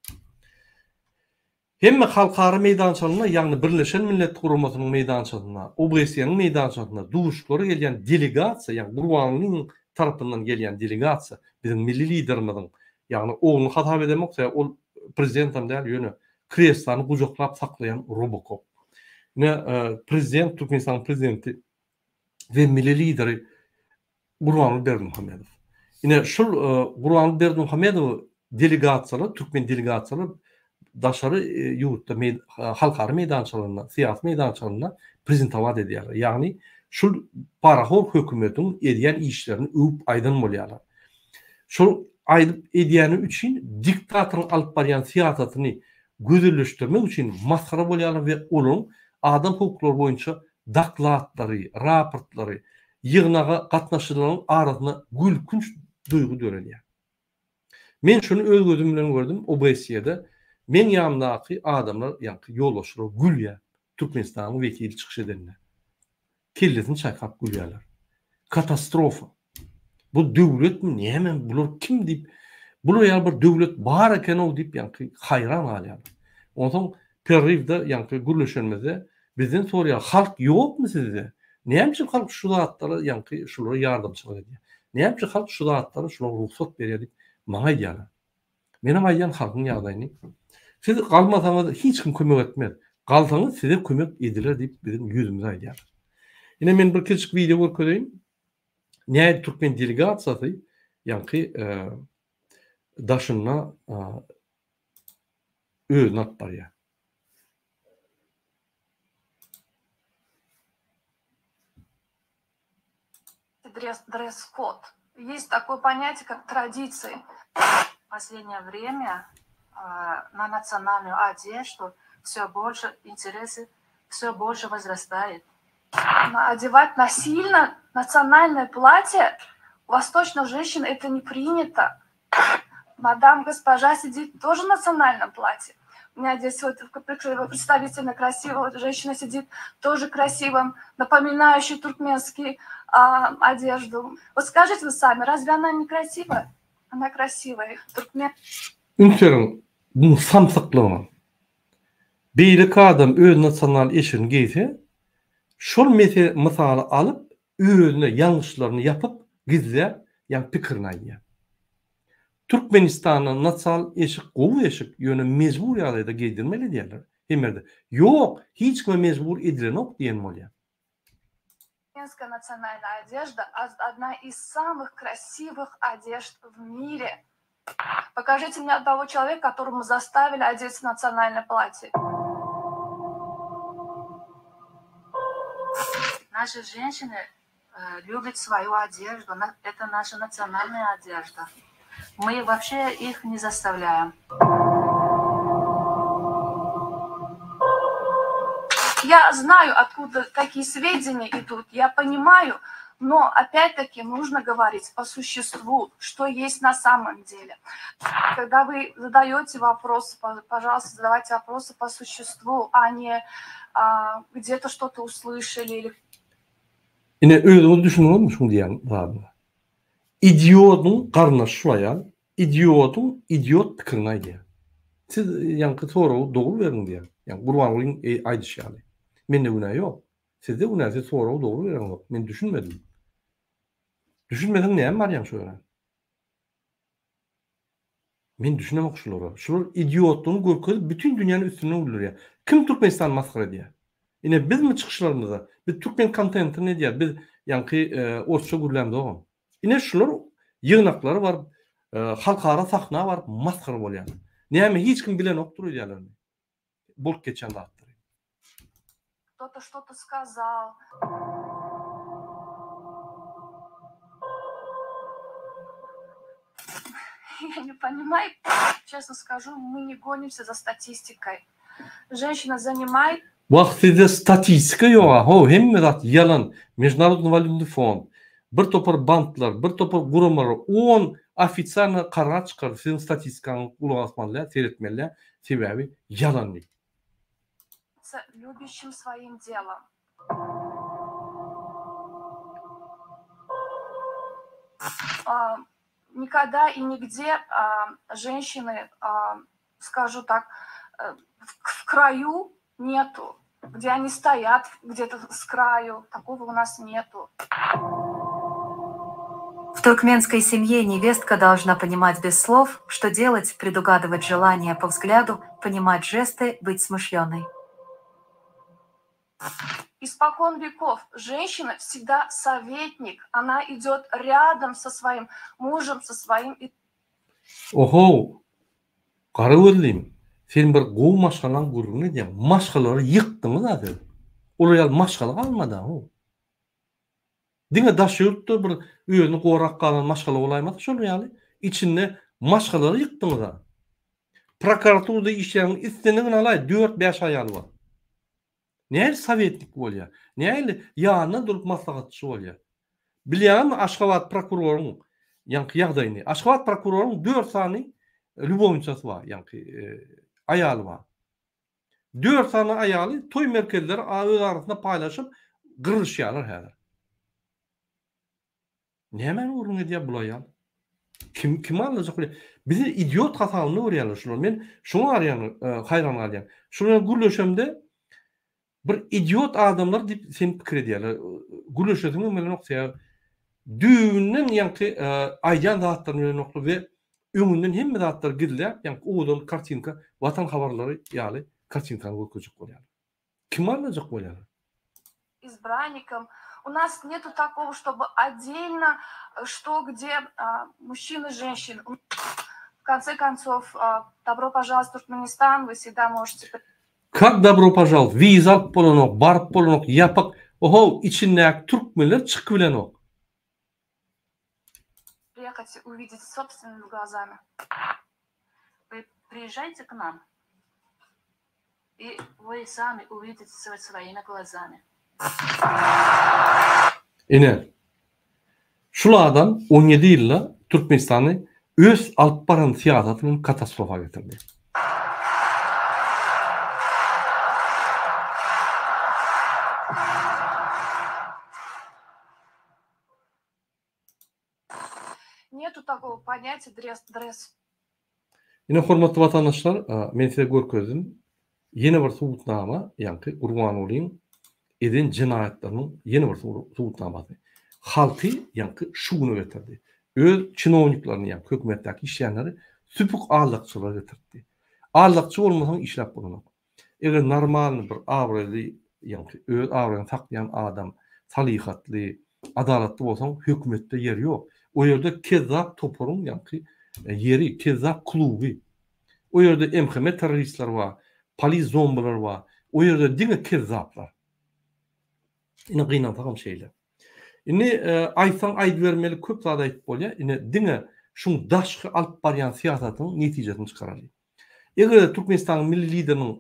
Hemme halkara meýdançalarynda, ýagny Birleşen Millet Guramasynyň meýdançasynda, OBSE-niň meýdançasynda duşuşyklara gelýän delegasiýa, ýagny Gurbangulynyň tarapyndan gelýän delegasiýa, biziň milli Liderimiziň, ýagny ogluny hasap edemok, sebäbi ol prezidentam däl, ýöne kreslany gujaklap saklaýan robokop. Ine, prezident, Türkmenistanyň prezidenti we milli Lideri Gurbanguly Berdimuhamedow. Ine, şul Gurbanguly Berdimuhamedow delegasiýalar, türkmen delegasiýalar daşary ýurtda halkara meýdançalarynda, syýasy meýdançalarynda prezentowat edýärler. Ýagny şul parahor hökümetiň edýän işlerini öwüp aýdan bolýarlar. Şol aýdyp edýäni üçin diktatoryň alyp barýan syýasatyny gözelleşdirmek üçin masgara bolýarlar we olaryň adam hukuklary boýunça dokladlary, raportlary ýygnaga gatnaşyjylaryň arasynda gülkünç duýgy döredýär. Men şuny öz gözüm bilen gördüm, OBSE-de meň ýanymdaky adamlar, ýaňky ýolbaşçylar gülýär, Türkmenistanyň wekili çykyş edende. Kellesini çaýkap gülýärler. Katastrofa. Bu döwletmi, näme, bular kim diýip, bular ýaly bir döwlet bar eken-ow diýip, ýaňky haýran galýarlar. Onsoň Perriwde ýaňky gürleşenimizde bizden soraýar, halk ýokmy sizde? Näme üçin halk şu zatlara ýaňky şulara ýardamçylyk edýär? Näme üçin halk şu zatlara şulara rugsat berýär diýip maňa aýdýarlar. Menem aýdýan halkyň ýagdaýyny. Siz galmasaňyz hiç kim kömek etmez. Galsaňyz size kömek ediler diýip biziň ýüzümize aýdýarlar. Ine men bir kiçijik wideo görkezeýin. Nädip türkmen delegasiýasy ýaňky daşynda. özüni alyp barýar. Dress-kod. Есть такое понятие, как традиции. Последнее время на национальную одежду все больше интересы, все больше возрастает. Одевать насильно национальное платье у восточных женщин это не принято. Мадам госпожа сидит тоже в национальном платье. У меня здесь вот представительно красивая женщина сидит, тоже красивым, напоминающей туркменский а, одежду. Вот скажите вы сами, разве она не красивая? Она красивая. Туркмен... Üns beriň bu samsyklygyna. Beýleki adam öz nasional eşigini geýse, şol mysaly alyp, özüne ýalňyşlaryny ýapyp, gizläp, ýa pikirini aýdýar. Türkmenistanda nasional eşik gowy eşik, ýöne mejbur ýagdaýda geýdirmeli diýýärler. Hemme ýerde. Ýok, hiç kime mejbur edilenok diýen bolýar. Туркменская национальная одежда одна из самых красивых одежд в мире. Покажите мне одного человека, которому заставили одеться национальное платье. Наши женщины э, любят свою одежду. Это наша национальная одежда. Мы вообще их не заставляем. Я знаю, откуда такие сведения идут, я понимаю, но опять-таки нужно говорить по существу, что есть на самом деле. Когда вы задаете вопросы, пожалуйста, задавайте вопросы по существу, а не а, где-то что-то услышали или Ine özüňiz düşündiňizmi şuň diýýän zadyna? Idiodyň garyndaşy şul aýal, idiodyň idiot pikirini aýdýar. Siz ýaňky soragy dogry beriň diýýär. Ýa Gurbangulyň aýdyşy ýaly. Mende günä ýok. Sizde günä siz soragy dogry bereňzok. Men düşünmedim. Düşünmeseň näme barýaň şu ýere? Men düşünemok şulara. Şular idiotlygyny görkezip bütin dünýäni üstünden güldürýär. Kim Türkmenistany masgara edýär? Ine bizmi çykyşlarymyzda? Biz türkmen kontentini edýäris. Biz ýaňky orsça gürlämzogam. Ine şular ýygnaklara baryp, halkara sahna baryp masgara bolýarlar. Näme hiç kim bilenokdyr öýdýärlermi? Bolup geçen zatlary. Кто-то что-то сказал. Я не понимаю, честно скажу, мы не гонимся за статистикой. Женщина занимает Wah sizde statistika ýoga how hemme zat ýalan Международный walýutnyý fond bir topar banklar bir topar guramalar on ofitsialno karar çykardy siziň statistikaňyz gulak asmaly däl seretmeli däl sebäbi ýalan diýip. Любящим своим делом. Никогда и нигде женщины, скажу так, э, в краю нету, где они стоят где-то с краю, такого у нас нету. В туркменской семье невестка должна понимать без слов, что делать, предугадывать желания по взгляду, понимать жесты, быть смышленой. Испокон веков женщина всегда советник, она идет рядом со своим мужем, со своим... Ohow! Gara gözlim, sen bir gowy maşgalaň gürrüňini edýäň. Maşgalalary ýykdyňyz-a siz. Olar ýaly maşgala galmady-a. Diňe daşary ýurtda bir özüni gorap galan maşgala bolaýmasa şol ýaly içinde maşgalalary ýykdyňyz-a. Prokuraturada işleýäniň islendigini alaý, dört-bäş aýaly bar. Nähili sowetnik bolýar? Nähili ýanynda durup maslahatçy bolýar? Bilýäňizmi Aşgabat prokuroryň ýaňky ýagdaýyny? Aşgabat prokuroryň dört sany lýubowniçasy bar, ýaňky aýaly bar. Dört sany aýaly toý merkezleri öz arasynda paýlaşyp gyrlyşýarlar häzir. Nämäni gürrüň edýär bul aýal? Kim kimi aldajak bolýar? Bizi idiot hasabynda görýärler şular. Men şoňa garýan, haýran galýan. Şular bilen gürleşemde bir idiot adamlar diýip seni pikir edýärler. Gürleşesiňem gelenok sebäbi düýbünden ýaňky aýdýan zatlaryny bilenoklar we öňünden hemme zatlary gizläp, ýaňky owadan kartinka, Watan habarlary ýaly kartinkany görkezjek bolýarlar. Kimi aldajak bolýarlar? Избранником. У нас нету такого, чтобы отдельно, что где мужчин и женщин. В конце концов, добро пожаловать в Туркменистан, вы всегда можете... Как добро пожаловать? Wiza alyp bolanok, baryp bolanok, ýapyk. Ohow, içindäki türkmenler çykyp bilenok. Приехать увидеть собственными глазами. Вы приезжайте к нам, и вы сами увидите своими глазами. Ine, şul adam 17 ýylda Türkmenistany öz alyp baran syýasaty bilen katastrofa getirdi. Netu takogo ponýatiýa dress dress. Ine hormatly watandaşlar men size görkezdim ýene bir subutnama ýaňky Gurbangulyň eden jenaýatlarynyň ýene bir subutnamasy. Halky ýaňky şu güne getirdi. Öz çinowniklaryny ýaňky hökümetdäki işleýänleri süpük aldakçylara getirtdi. Aldakçy bolmasaň işläp bolanok. Eger normalny bir abraýly ýaňky öz abraýyny saklaýan adam, salyhatly, adalatly bolsaň hökümetde ýer ýok. O ýerde kezzap toparyň ýaňky ýeri, kezzap kluby. O ýerde MHM terroristler bar, polis zombiler bar. O ýerde diňe kezzaplar. Ine gynansagam şeýle. Indi aýtsaň aýdybermeli köp zat aýdyp bolýar. Ine diňe şuň daşky alyp barýan syýasatynyň netijesini çykaraly. Eger-de Türkmenistanyň milli Lideriniň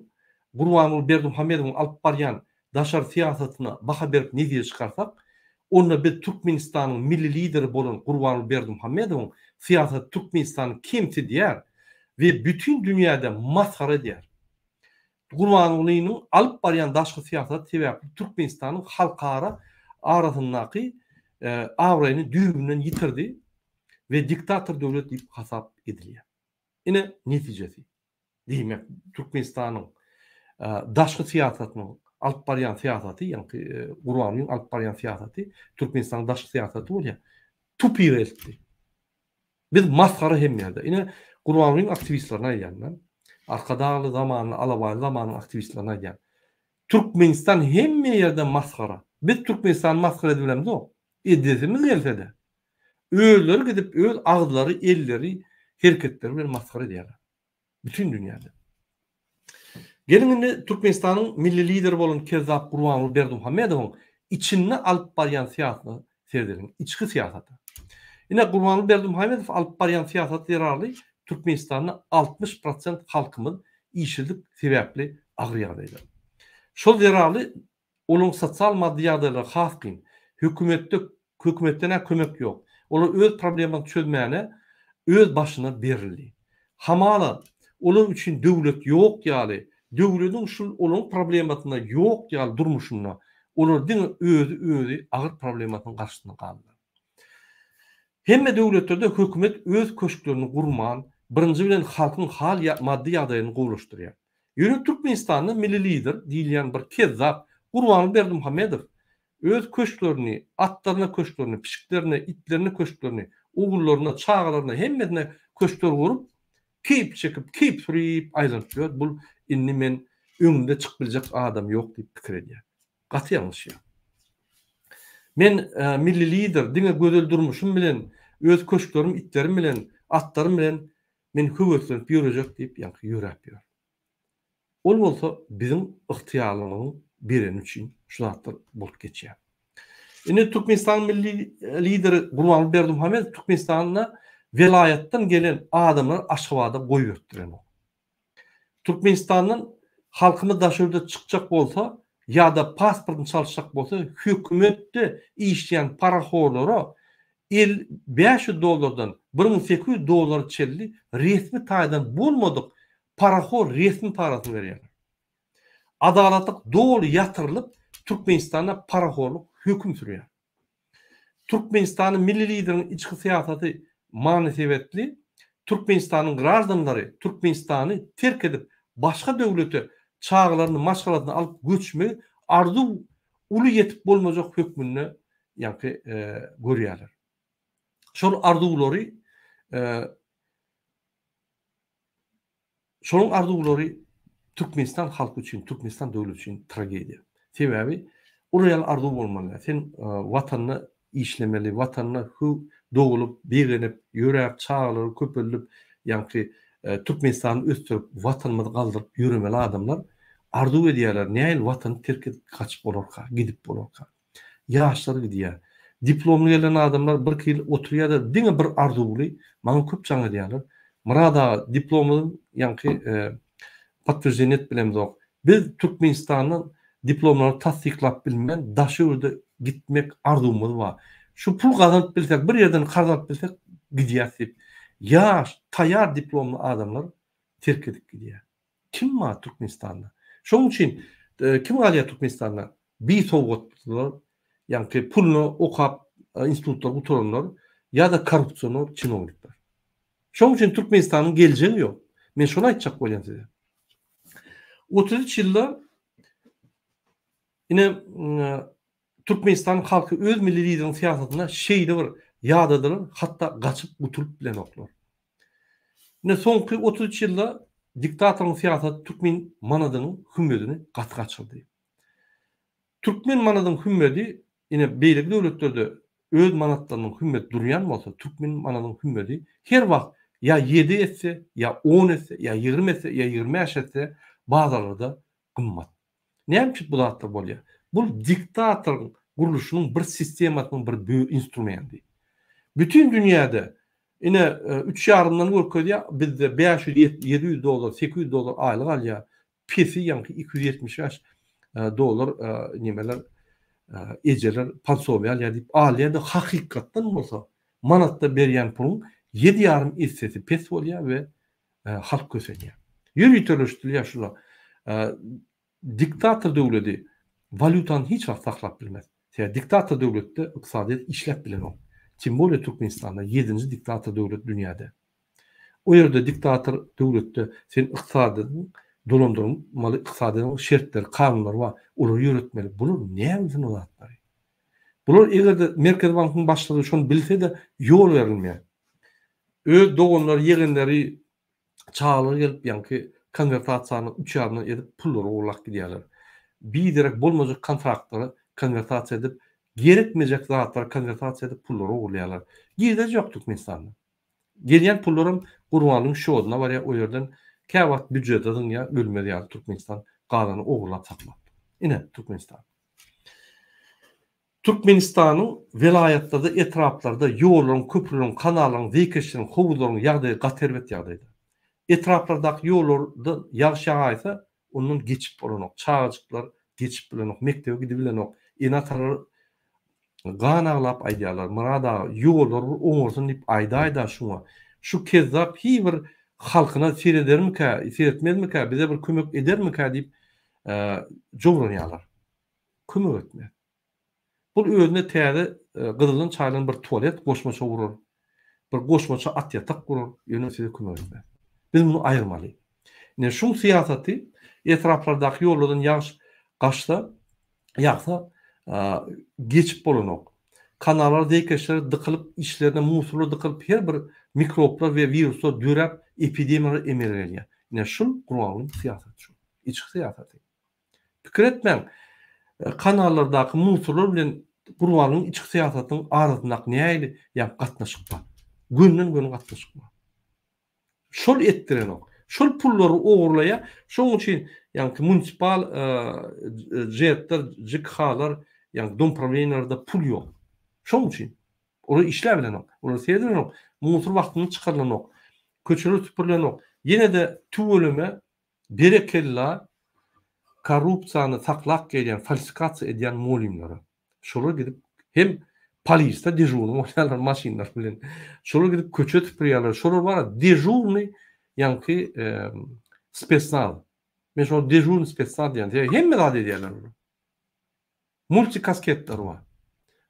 Gurbanguly Berdimuhamedowyň alyp barýan daşary syýasatyna baha berip netije çykarsak, onda biz Türkmenistanyň milli Lideri bolan Gurbanguly Berdimuhamedowyň syýasaty Türkmenistany kemsidýär we bütin dünýäde masgara edýär. Gurbangulynyň alyp barýan daşky syýasaty sebäpli Türkmenistanyň halkara arasyndaky abraýyny düýbünden ýitirdi we diktator döwlet diýip hasap edilýär. Ine netijesi. Diýmek, Türkmenistanyň daşky syýasatynyň alyp barýan syýasaty, ýaňky Gurbangulyň alyp barýan syýasaty Türkmenistanyň daşky syýasaty bolýar. Tupige eltdi. Biz masgara hemme ýerde. Ine Gurbangulyň aktiwistlerine aýdýan men. Arkadagly zamanyny, Alabaýly zamanyň aktiwistlerine aýdýan. Türkmenistan hemme ýerde masgara. Biz Türkmenistany masgara edibilemzok. Edesimiz gelse-de. Özleri gidip öz agyzlary, elleri, hereketleri bilen masgara edýärler. Bütin dünýäde. Geliň indi Türkmenistanyň milli lideri bolan kezzap Gurbanguly Berdimuhamedowyň içinde alyp barýan syýasatyna seredeliň. Içki syýasata. Ine Gurbanguly Berdimuhamedow alyp barýan syýasaty zerarly Türkmenistanda 60 prosent halkymyz işsizlik sebäpli agyr ýagdaýda. Şol zerarly Olaryň sosial-maddy ýagdaýlary has kyn. Hökümetde hökümetden-ä kömek ýok. Olar öz problemasyny çözmäne öz başyna berildi. Hamala, olar üçin döwlet ýok ýaly, döwlediň şul olaryň problemasynda ýok ýaly durmuşynda olar diňe özi-özi agyr problemasynyň garşysynda galdylar. Hemme döwletlerde hökümet öz köşklerini gurman, birinji bilen halkyň hal maddy ýagdaýyny gowulaşdyrýar. Ýöne Türkmenistanda milli lider diýilýän bir kezzap Gurbanguly Berdimuhamedow öz köşklerini, atlaryna köşklerini, pişiklerine, itlerine köşklerini, ogullaryna, çagalaryna hemmesine köşkler gurup, keýp çekip, keýp sürüp aýlanyp ýör, bul indi men öňümde çykyp biljek adam ýok diýip pikir edýär. Gaty ýalňyşýar. Men milli lider diňe gözel durmuşym bilen, öz köşklerim, itlerim bilen, atlarym bilen Men höweslenip ýörejek diýip ýaňky ýöräp ýör. Ol bolsa biziň ygtyýarlygymyzyň bereni üçin şu zatlar bolup geçýär. Indi Türkmenistanyň milli lideri Gurbanguly Berdimuhamedow Türkmenistanda welaýatdan gelen adamlary Aşgabada goýbertdirenok. Türkmenistandan halkymyz daşary ýurda çykjak bolsa ýa-da pasportyny çalyşjak bolsa hökümetde işleýän parahorlara el 500 dollardan 1800 dollara çenli resmi taýdan bolmadyk parahor resmi parasyny berýärler. Adalatlyk doly ýatyrylyp Türkmenistanda parahorlyk höküm sürýär. Türkmenistanyň milli Lideriniň içki syýasaty manysybetli Türkmenistanyň graždanlary Türkmenistany terk edip başga döwlete çagalaryny maşgalasyny alyp göçmegi arzuw uly ýetip bolmajak hökmünde ýaňky görýärler. Şol arzuwlary Şolaryň arzuwlary Türkmenistan halky üçin, Türkmenistan döwleti üçin tragediýa. Sebäbi ol ýaly arzuw bolmaly däl. Sen Watanda işlemeli, Watanda dogulup, begenip, ýöräp, çagalary köpeldip, Ýaňky Türkmenistany ösdürip, Watanymyzy galdyryp ýöremeli adamlar arzuw edýärler, nähili Watany terk edip gaçyp bolarka, gidip bolarka. Ýaşlar gidýär. Diplomly gelen adamlar birki ýyl oturýar-da, diňe bir arzuwly, maňa köp jaň edýärler. Myrat aga, diplomymyzy ýaňky podtwерждение edip bilemzok. Biz Türkmenistandan diplomlary tassyklap bilmän, daşy ýurda gitmek arzuwymyz bar. Şu pul gazanyp bilsek, bir ýerden karz alyp bilsek gidýäs diýip, ýaş, taýýar diplomly adamlar terk edip gidýär. Kim bar Türkmenistanda? Şonuň üçin kim galýar Türkmenistanda? Bisowatlylar, ýaňky puluna okap institutlary gutaranlar ýa-da korrupsioner çinownikler. Şonuň üçin Türkmenistanyň geljegi ýok. Men şony aýtjak bolýan size. 33 ýylda ine Türkmenistanyň halky öz milli lideriniň syýasatyna şeýle bir ýadadylar, hatda gaçyp gutulyp bilenoklar. Ine soňky 33 ýylda diktatoryň syýasaty türkmen manadynyň hümmedini gaty gaçyrdy. Türkmen manadyň hümmedi ine beýleki döwletlerde öz manatlarynyň hümmeti durýan bolsa, türkmen manadyň hümmedi her wagt ýa ýedi esse, ýa on esse, ýa 20 esse, ýa 25 esse bazarlarda gymmat. Näme üçin bu zatlar bolýar? Bu diktatoryň gurluşynyň bir sistemasynyň bir bö instrumenti. Bütin dünýäde ine üç ýarymdan görkezýär, bizde 500, 700 dollar, 800 dollar aýlyk alýar. Pesi ýaňky 275 dollar nemeler ejeler posobiýa alýar diýip alýar-da hakykatdan bolsa manatda berýän puluň ýedi ýarym essesi pes bolýar we halk kösenýär. Ýöriteleşdirilýär şular. Diktator döwledi walýutany hiç wagt saklap bilmez. Sebäbi diktator döwletde ykdysadyýet işläp bilenok. Tim bolýa Türkmenistanda ýedinji diktator döwlet dünýäde. O ýerde diktator döwletde sen ykdysadyýetiň dolandyrmaly ykdysadyýetiň şertleri, kanunlary bar. Olary ýöretmeli. Bular näme bilsin o zatlary? Bular eger-de Merkezi bankyň başlygy şony bilse-de ýol berilmeýär. Öz doganlary, ýegenleri, çagalary gelip ýaňky konwertasiýany üç ýarymdan edip pullary ogurlap gidýärler. Biderek bolmajak kontraktlary konwertasiýa edip, gerekmejek zatlary konwertasiýa edip pullary ogurlaýarlar. Girdeji ýok Türkmenistanda. Gelýän pullaram Gurbanlyň şoduna barýar, o ýerden käwagt býujete zyňýar, ölmez ýaly Türkmenistan galany ogurlap saklap. Ine, Türkmenistan. Türkmenistanyň welaýatlarda, etraplarda ýollaryň, köprüleriň, kanallaryň, zeýkeşleriň, howuzlaryň ýagdaýy gaty erbet ýagdaýda. Etraplardaky ýollarda ýagyş ýagaýsa, ondan geçip bolanok. Çagajyklar geçip bilenok, mekdebe gidibilenok. Ene-atalar gan aglap aýdýarlar, Myrat aga, ýollary bir oňarsyn diýip aýdaý-da şuňa. Şu kezzap hiý bir halkyna seredermikä, seretmezmikä, bize bir kömek edermikä diýip jowranýarlar. Kömek etmez. Bul özüne täze gyzyldan çaýylan bir tualet goşmaça gurar, bir goşmaça at ýatak gurar, ýöne size kömek etmez. Biz muny aýyrmaly. Ine şuň syýasaty etraplardaky ýollardan ýagyş gaçsa, ýagsa geçip bolanok. Kanallar, zeýkeşler dykylyp, içlerine musurlar dykylyp her bir mikroblar we wiruslar döräp epidemiýalar emele gelýär. Ine şul Gurbangulyň syýasaty şul. Içki syýasaty. Pikir etmäň, kanallardaky musurlar bilen Gurbangulyň içki syýasatynyň arasyndaky nähili ýa gatnaşyk bar? Gönden-göni gatnaşyk bar. Şol etdirenok. Şol pullary ogurlaýar. Şonuň üçin ýaňky munisipal jetler, JKH-lar, ýaňky dom prawleniýalarda pul ýok. Şonuň üçin. Olar işläbilenok. Olar seredilenok. Musur wagtynda çykarylanok. Köçeler süpürilenok. Ýene-de tüweleme Berekella korrupsiýany saklap gelýän falsifikasiýa edýän molymlara. Şolar gidip hem polisde dežurny bolýarlar maşynlar bilen. Şolar gidip köçe süpürýärler. Şolar bar dežurny ýaňky spesnaz. Men şolara dežurny spesnaz diýýän. Sebäbi hemme zat edýärler olar. Multi kasketleri bar.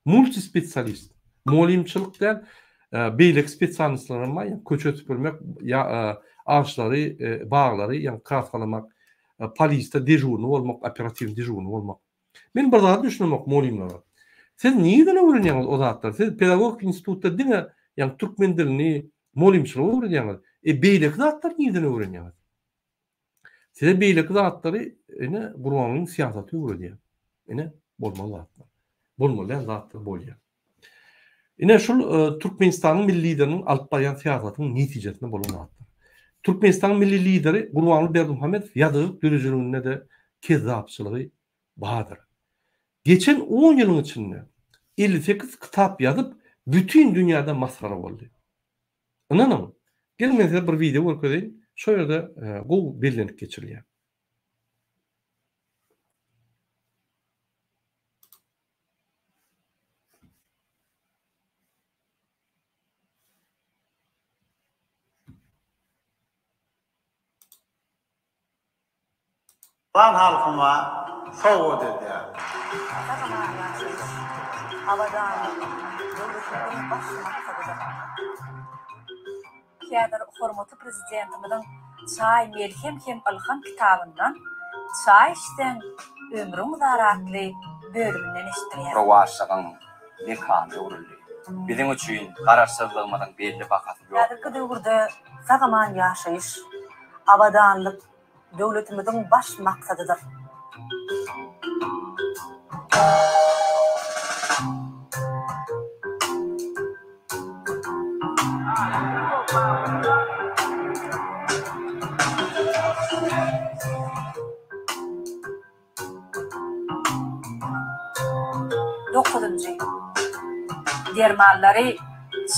Multi spesialist. Mugallymçylyk däl, beýleki spesialnostlar hem bar, ýa köçe süpürmek, ýa agaçlary, baglary ýa kraskalamak, polisde dežurny bolmak, operatiwnyý dežurny bolmak. Men bir zady düşünemok mugallymlara. Siz nireden öwrenýäňiz o zatlary? Siz pedagogik institutda diňe ýa türkmen dilini, mugallymçylygy öwredýäňiz. E beýleki zatlary nireden öwrenýäňiz? Size beýleki zatlary ine Gurbangulyň syýasaty öwredýär. Ine bolmaly zatlar. Bolmaly däl zatlar bolýar. Ine şul Türkmenistanyň milli lideriniň alyp barýan syýasatynyň netijesinde bolan zatlar. Türkmenistanyň milli Lideri Gurbanguly Berdimuhamedow ýazyjylyk döredijiliginde-de kezzapçylygy bardyr. Geçen on ýylyň içinde 58 kitap ýazyp, bütin dünýäde masgara boldy. Ynanyň, geliň men size bir wideo görkezeýin, şo ýerde gowy bellenip geçirilýär. Owgan halkyma sowgat edýärin. Sag-aman ýaşaýyş, abadanlyk döwletimiziň baş maksadydyr. Häzir hormatly Prezidentimiziň Çaý melhem hem ylham kitabyndan Çaý içseň, ömrüň uzar atly bölüminden eşitdirýäris. Rowaçlygyň mekanyna öwrüldi. Biziň üçin Garaşsyzlygymyzyň belli bahasy ýokdur. Häzirki döwürde sag-aman ýaşaýyş, abadanlyk döwletimiziň baş maksadydyr. Dokuzynjy. Dermanlary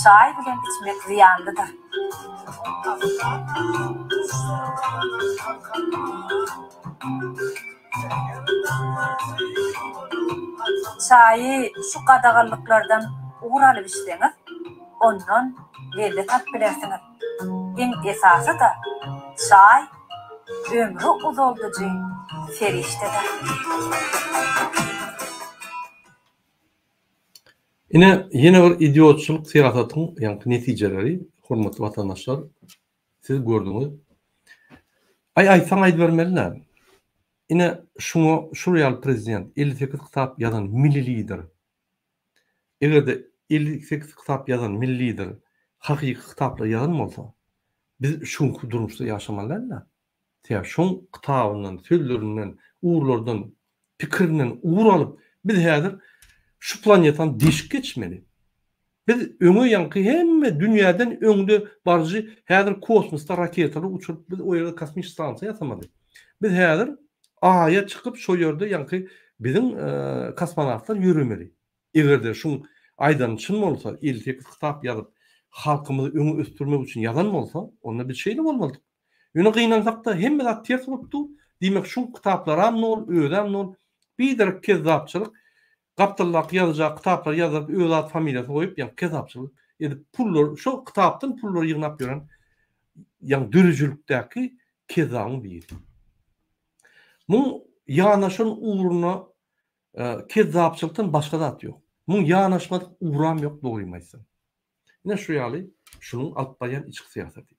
çaý bilen içmek zyýanlydyr. Çaýy şu gadaganlyklardan ugur alyp içseňiz, ondan lezzet alyp bilersiňiz. Iň esasy-da, çaý ömri uzaldyjy serişdedir. Ine, ýene bir idiotçylyk syýasatyň ýaňky netijeleri, hormatly watandaşlar, siz gördüňiz. Aý, aýtsaň aýdybermeli-dä. Ine, şuňa, şul ýaly prezident, 58 kitap ýazan milli lider, Eger-de 58 kitap ýazan milli lider hakyky kitaplary ýazan bolsa, biz şu günki durmuşda ýaşamaly däldi. Sebäbi şoň kitabyndan, sözlerinden, ugurlardan, pikirinden ugur alyp, biz häzir şu planetany deşip geçmeli. Biz öňe ýaňky hemme dünýäden öňde baryjy häzir kosmosda raketalar uçuryp biz o ýerde kosmik stansiýa ýasamaly. Biz häzir Aýa çykyp şo ýerde ýaňky biziň kosmonawtlar ýöremeli. Egerde şuň aýdany çyn bolsa 58 kitap ýazyp halkymyzy öňe ösdürmek üçin ýazan bolsa onda biz şeýle bolmalydyk. Ýöne gynansakda hemme zat ters bolup dur. Diýmek şuň kitaplaram nol özem nol biderek kezzapçylyk gapdaldaky ýazyja kitaplary ýazdyryp öz at familiýasyny goýup ýaňky kezzapçylyk edip pullar şo kitapdan pullary ýygnap ýören ýaňy döredijilikdäki kezzabyň biri. Muň ýanaşan ugruna kezzapçylykdan başga zat ýok. Muň ýanaşmadyk ugram ýok dogrymy aýtsam. Ine şu ýaly şunuň alyp barýan içki syýasaty.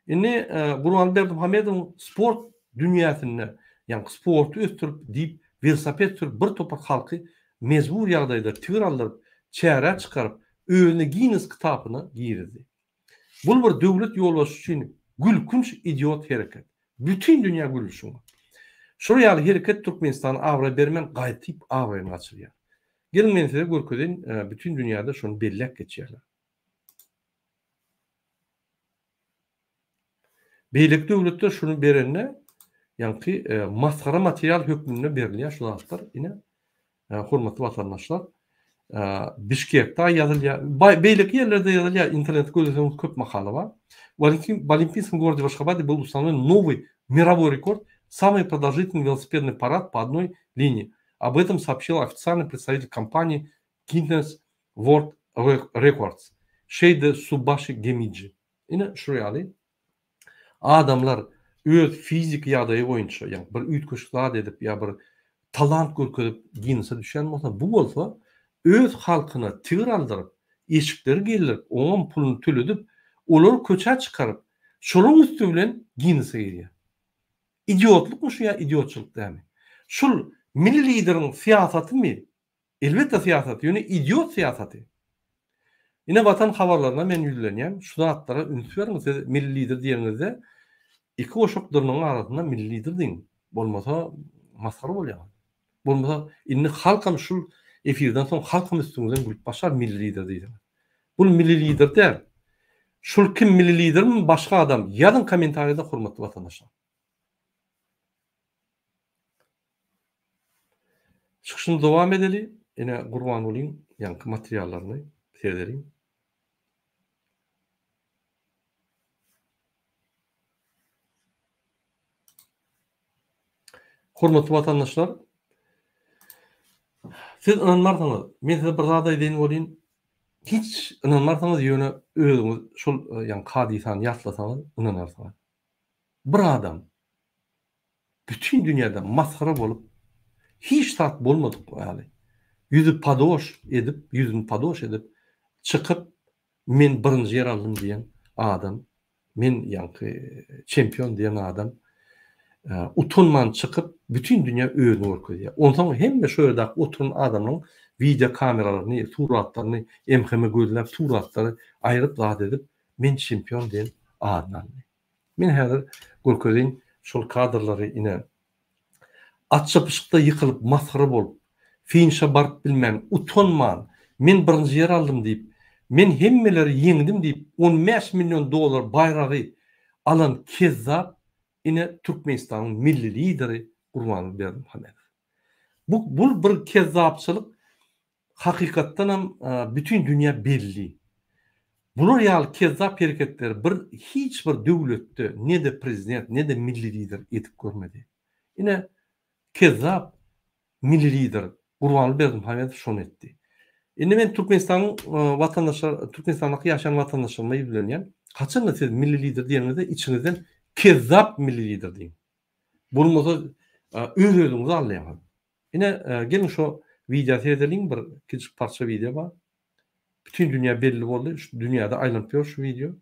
Indi Gurbanguly Berdimuhamedowyň sport dünýäsinde ýagny sporty ösdürip diýip welosiped sürüp bir topar halky mejbur ýagdaýda tigir aldyryp çärä çykaryp özüni Ginnes kitapyna girizdi. Bul bir döwlet ýolbaşçysy üçin gülkünç idiot hereket. Bütin dünýä güldi şuňa. Şol ýaly hereket Türkmenistana abraý bermän gaýtyp abraýyny gaçyrýar. Geliň men size görkezeýin bütin dünýäde şony belläp geçýärler. Beýleki döwletler şuny berende ýaňky masgara material hökmünde berilýär şu zatlar ine hormatly watandaşlar Bişkekde ýazylýar beýleki ýerlerde ýazylýar internetde gözleseňiz köp makala bar в Олимпийском городе в Ашхабаде был установлен новый мировой рекорд самый продолжительный велосипедный парад по одной линии об этом сообщил официальный представитель компании Guinness World Records Şeýde Subaşi Gemiji. Ine şu ýaly adamlar öz fiziki ýagdaýy boýunça, ýagny bir üýtgeşik zat edip ýa bir talant görkezip Ginnese düşýän bolsa, bu bolsa öz halkyna tigir aldyryp, eşikleri geýdirip, oňam puluny töledip, olary köçä çykaryp, şolaryň üsti bilen Ginnese girýär. Idiotlykmy şu ýa idiotçylyk dälmi? Şul milli lideriň syýasatymy Elbetde syýasat, ýöne idiot syýasaty. Ine Watan habarlaryna men ýüzlenýän, şu zatlara üns beriň, siz milli lider diýeniňizde iki goşak dyrnagyň arasynda milli lider diýiň. Bolmasa masgara bolýaňyz. Bolmasa indi halkam şul efirden soň halkam üstüňizden gülüp başlar milli lider diýseňiz. Bul milli lider däl. Şul kim Milli Lidermi başga adam ýazyň kommentariýada hormatly watandaşlar. Çykyşyny dowam edeli. Ine Gurbangulyň ýaňky materiallaryny seredeliň. Hormatly watandaşlar, siz ynanmarsyňyz, men size bir zat aýdaýyn welin, hiç ynanmarsyňyz, ýöne özüňiz şol ýaňky hadysany ýatlasaňyz ynanarsyňyz. Bir adam bütin dünýäde masgara bolup, hiç zat bolmadyk ýaly, ýüzi padoş edip, ýüzüni padoş edip çykyp, men birinji ýer aldym diýen adam, men ýaňky çempion diýen adam utanman çykyp, bütin dünýä özüni görkezýär. Onsoň hemme şo ýerdäki oturan adamlaryň wideo kameralaryny, suratlaryny MHM gözläp, suratlary aýryp zat edip, men çempion diýen adyny aldy. Men häzir görkezeýin şol kadrlary ine. At çapyşykda ýykylyp masgara bolup, finişe baryp bilmän, utanman, men birinji ýer aldym diýip, men hemmeleri ýeňdim diýip 15 million dollar baýragy alan kezzap ine Türkmenistanyň milli lideri Gurbanguly Berdimuhamedow. Bu bul bir kezzapçylyk Hakykatdanam bütin dünýä belli. Bular ýaly kezzap hereketleri bir hiç bir döwletde ne-de prezident ne-de milli lider edip görmedi. Ine kezzap milli lider Gurbanguly Berdimuhamedow şony etdi. Indi men Türkmenistanyň watandaşlar Türkmenistandaky ýaşaýan watandaşlaryma ýüzlenýän. Haçanda siz milli lider diýeniňizde içiňizden kezzap milli lider diýiň. Bolmasa öz-özüňizi aldaýaňyz. Ine, geliň şo wideo seredeliň, bir kiçijik parça wideo bar. Bütin dünýä belli boldy, şu dünýäde aýlanyp ýör şu wideo.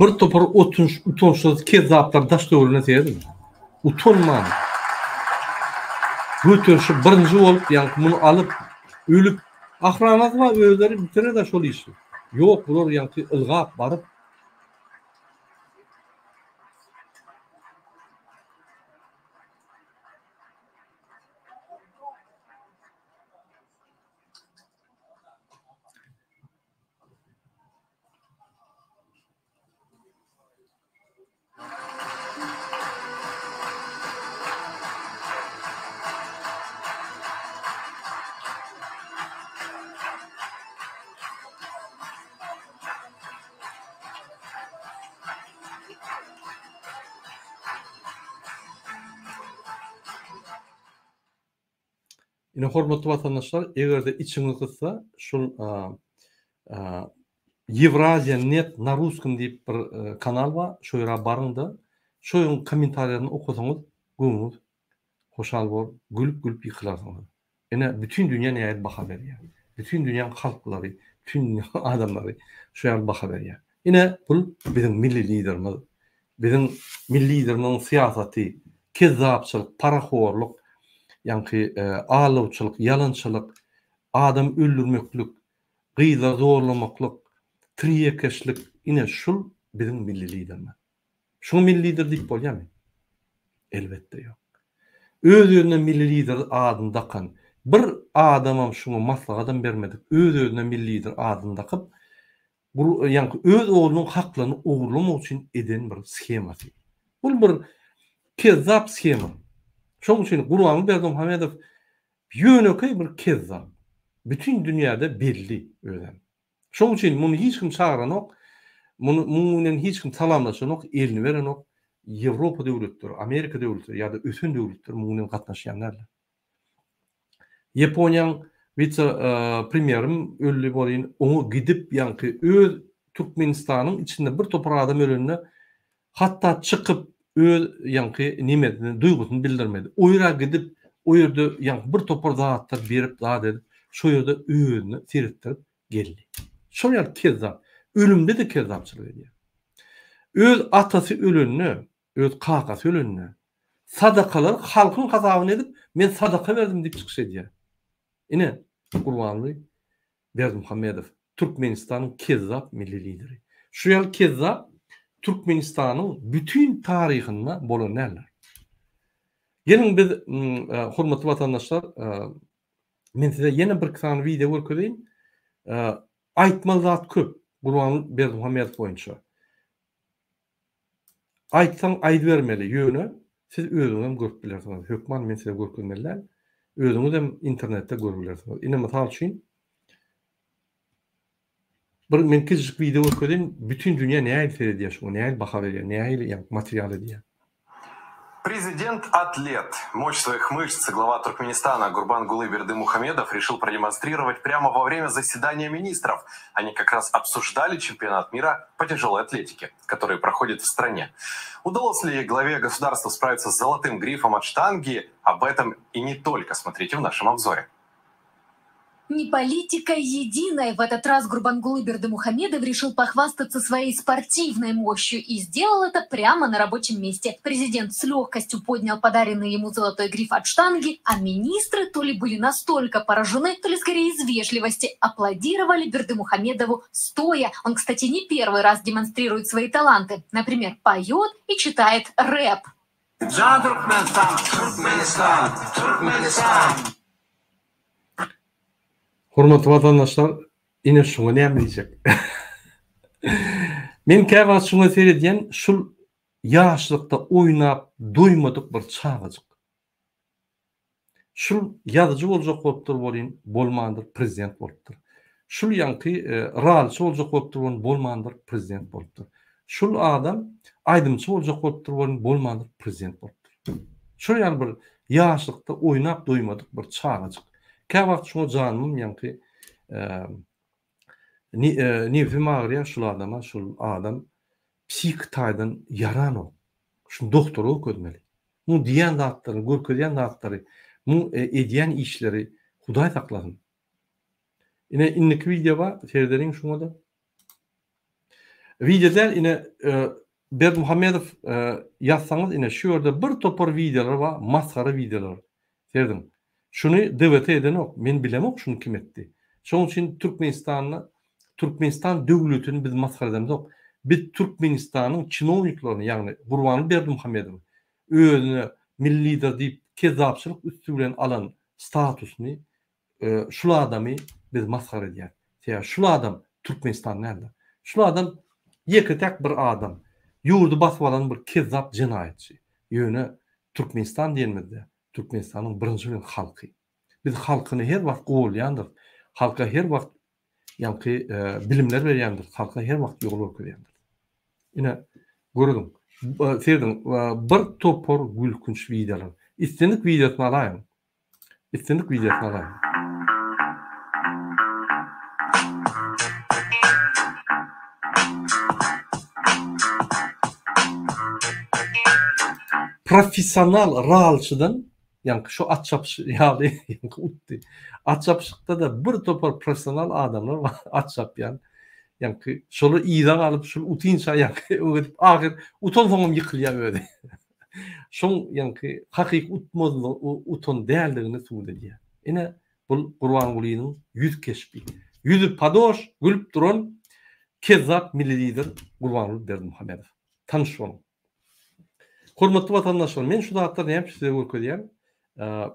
Bir topar otunç utançsyz kezzaplar daş töweregine serediň. Utanman. Göterişip birinji bolup ýaňky muny alyp ölüp ahranasy bar özleri bitirerler şol işi. Ýok bular ýaňky ylgap baryp. Ine hormatly watandaşlar, eger-de içiňiz gyssa, şul Ýewraziýa net na ruskom diýip bir kanal bar, şo ýere baryňda, şo ýeriň kommentariýalaryny okasaňyz, göwnüňiz hoşal bor, gülüp-gülüp ýykylarsyňyz. Ine, bütin dünýä nähili baha berýär. Bütin dünýäň halklary, bütin dünýäň adamlary şu ýaly baha berýär. Ine, bul biziň milli Liderimiz. Biziň milli Liderimiziň syýasaty, kezzapçylyk, parahorluk, ýaňky aldawçylyk, ýalançylyk, adam öldürmeklik, gyzlary zorlamaklyk, tirýekeşlik, ine, şul biziň milli Liderimiz. Şuňa milli lider diýip bolýarmy? Elbetde ýok. Öz-özüne milli lider adyny dakan bir adamam şuňa maslahatam bermedik. Öz-özüne milli lider adyny dakyp, ýaňky öz oglunyň haklaryny ogurlamak üçin eden bir shemasy. Bul bir kezzap shema. Şonuň üçin Gurbanguly Berdimuhamedow. Ýönekeý bir kezzap. Bütin dünýäde belli özem. Şoň üçin muny hiç kim çagyranok, muny muň bilen hiç kim salamlaşanok, elini berenok. Ýewropa döwletleri, Amerika döwletleri ýa-da ösen döwletler muň bilen gatnaşýan däldir. Ýaponiýaň wise premýerim öldi bolýn, oňa gidip ýaňky öz Türkmenistanyň içinde bir topar adam ölende hatda çykyp öz ýaňky nemesini duýgusyny bildirmedi. O ýere gidip o ýerde ýaňky bir topar zatlar berip zat edip şo ýerde özüne seretdirip geldi. Şol ýaly kezzap. Ölümde-de kezzapçylyk edýär. Öz atasy ölende öz kakasy ölende sadakalary halkyň hasabyna edip men sadaka berdim diýip çykyş edýär. Ine Gurbanguly Berdimuhamedow Türkmenistanyň kezzap milli lideri. Şu ýaly kezzap Türkmenistanyň bütin taryhynda bolan däldir. Geliň biz hormatly watandaşlar men size ýene bir sany wideo görkezeýin. Aýtmaly zat köp Gurbanguly Berdimuhamedow boýunça. Aýtsaň aýdybermeli, ýöne siz özüňizem görüp bilersiňiz. Hökman men size görkezmeli däl. Özüňizem internetde görüp bilersiňiz. Ine mysal üçin bir men kiçijik wideo görkezeýin, bütin dünýä nähili seredýär şuňa, nähili baha berýär, nähili ýa material edýär. Prezident atlet. Мощь своих мышц глава Туркменистана Гурбангулы Бердымухамедов решил продемонстрировать прямо во время заседания министров. Они как раз обсуждали чемпионат мира по тяжелой атлетике, который проходит в стране. Удалось ли главе государства справиться с золотым грифом от штанги? Об этом и не только смотрите в нашем обзоре. Не политикой единой. В этот раз Гурбангулы Бердымухамедов решил похвастаться своей спортивной мощью и сделал это прямо на рабочем месте. Президент с легкостью поднял подаренный ему золотой гриф от штанги, а министры то ли были настолько поражены, то ли скорее из вежливости аплодировали Бердымухамедову стоя. Он, кстати, не первый раз демонстрирует свои таланты. Например, поет и читает рэп. Jan Türkmenistan! Türkmenistan! Türkmenistan! Hormatly watandaşlar, ine şuňa näme diýjek? Men käwagt şuňa seredýän, şul ýaşlykda oýnap doýmadyk bir çagajyk. Şul ýazyjy boljak bolupdyr welin, bolmandyr, prezident bolupdyr. Şul ýaňky ralçy boljak bolupdyr welin, bolmandyr, prezident bolupdyr. Şul adam aýdymçy boljak bolupdyr welin, bolmandyr, prezident bolupdyr. Şol ýaly bir ýaşlykda oýnap doýmadyk bir çagajyk. Käwagt şuňa janymam ýaňky nebsim agyrýar şul adama, şul adam psihiki taýdan ýaranok. Şuny doktora görkezmeli. Muň diýýän zatlaryny, görkezýän zatlary, muň edýän işleri Hudaý saklasyn. Ine indiki wideo bar, seredeliň şuňa-da. Wideo däl, ine Berdimuhamedow ýazsaňyz ine şu ýerde bir topar wideolar bar, masgara wideolar. Serediň. Şuny DWT edenok, men bilemok şuny kim etdi. Şonuň üçin Türkmenistanda Türkmenistan döwletini biz masgara edemzok. Biz Türkmenistanyň çinowniklerini, ýagny Gurbanguly Berdimuhamedowy özüne milli lider diýip kezzapçylyk üsti bilen alan statusyny şul adamy biz masgara edýäris. Sebäbi şul adam Türkmenistan däldir. Şul adam ýeke-täk bir adam. Ýurdy basyp alan bir kezzap jenaýatçy. Ýöne Türkmenistan diýenimizde Türkmenistanyň birinji bilen halky. Biz halkyny her wagt golýandyrys. Halka her wagt ýaňky bilimler berýändiris. Halka her wagt ýol görkezýändiris. Ine, görüň. Serediň, bir topar gülkünç wideolar. Islendik wideosyny alaýyň. Islendik wideosyny alaýyň. Professional ralçydan ýaňky şu at çapyş ýaly ýaňky utdy. At çapyşykda-da bir topar professional adamlar bar at çapýan. Ýaňky şolar yza galyp şul utynça ýaňky öňe gidip ahyr utansoňam ýykylýar özi. Şoň ýaňky hakyky utmazlygy utan däldigini subut edýär. Ine bul Gurbangulynyň ýüz keşbi. Ýüzi padoş gülüp duran kezzap milli lider Gurbanguly Berdimuhamedow. Tanyş boluň. Hormatly watandaşlar, men şu zatlary näme üçin size görkezýän?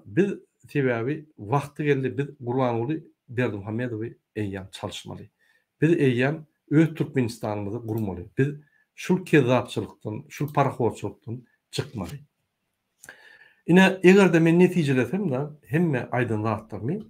Biz sebäbi wagty geldi, biz Gurbanguly Berdimuhamedowy eýýäm çalyşmaly. Biz eýýäm öz Türkmenistanymyzy gurmaly. Biz şul kezzapçylykdan, şul parahorçylykdan çykmaly. Ine, eger-de men netijelesem-de, hemme aýdan zatlarymy,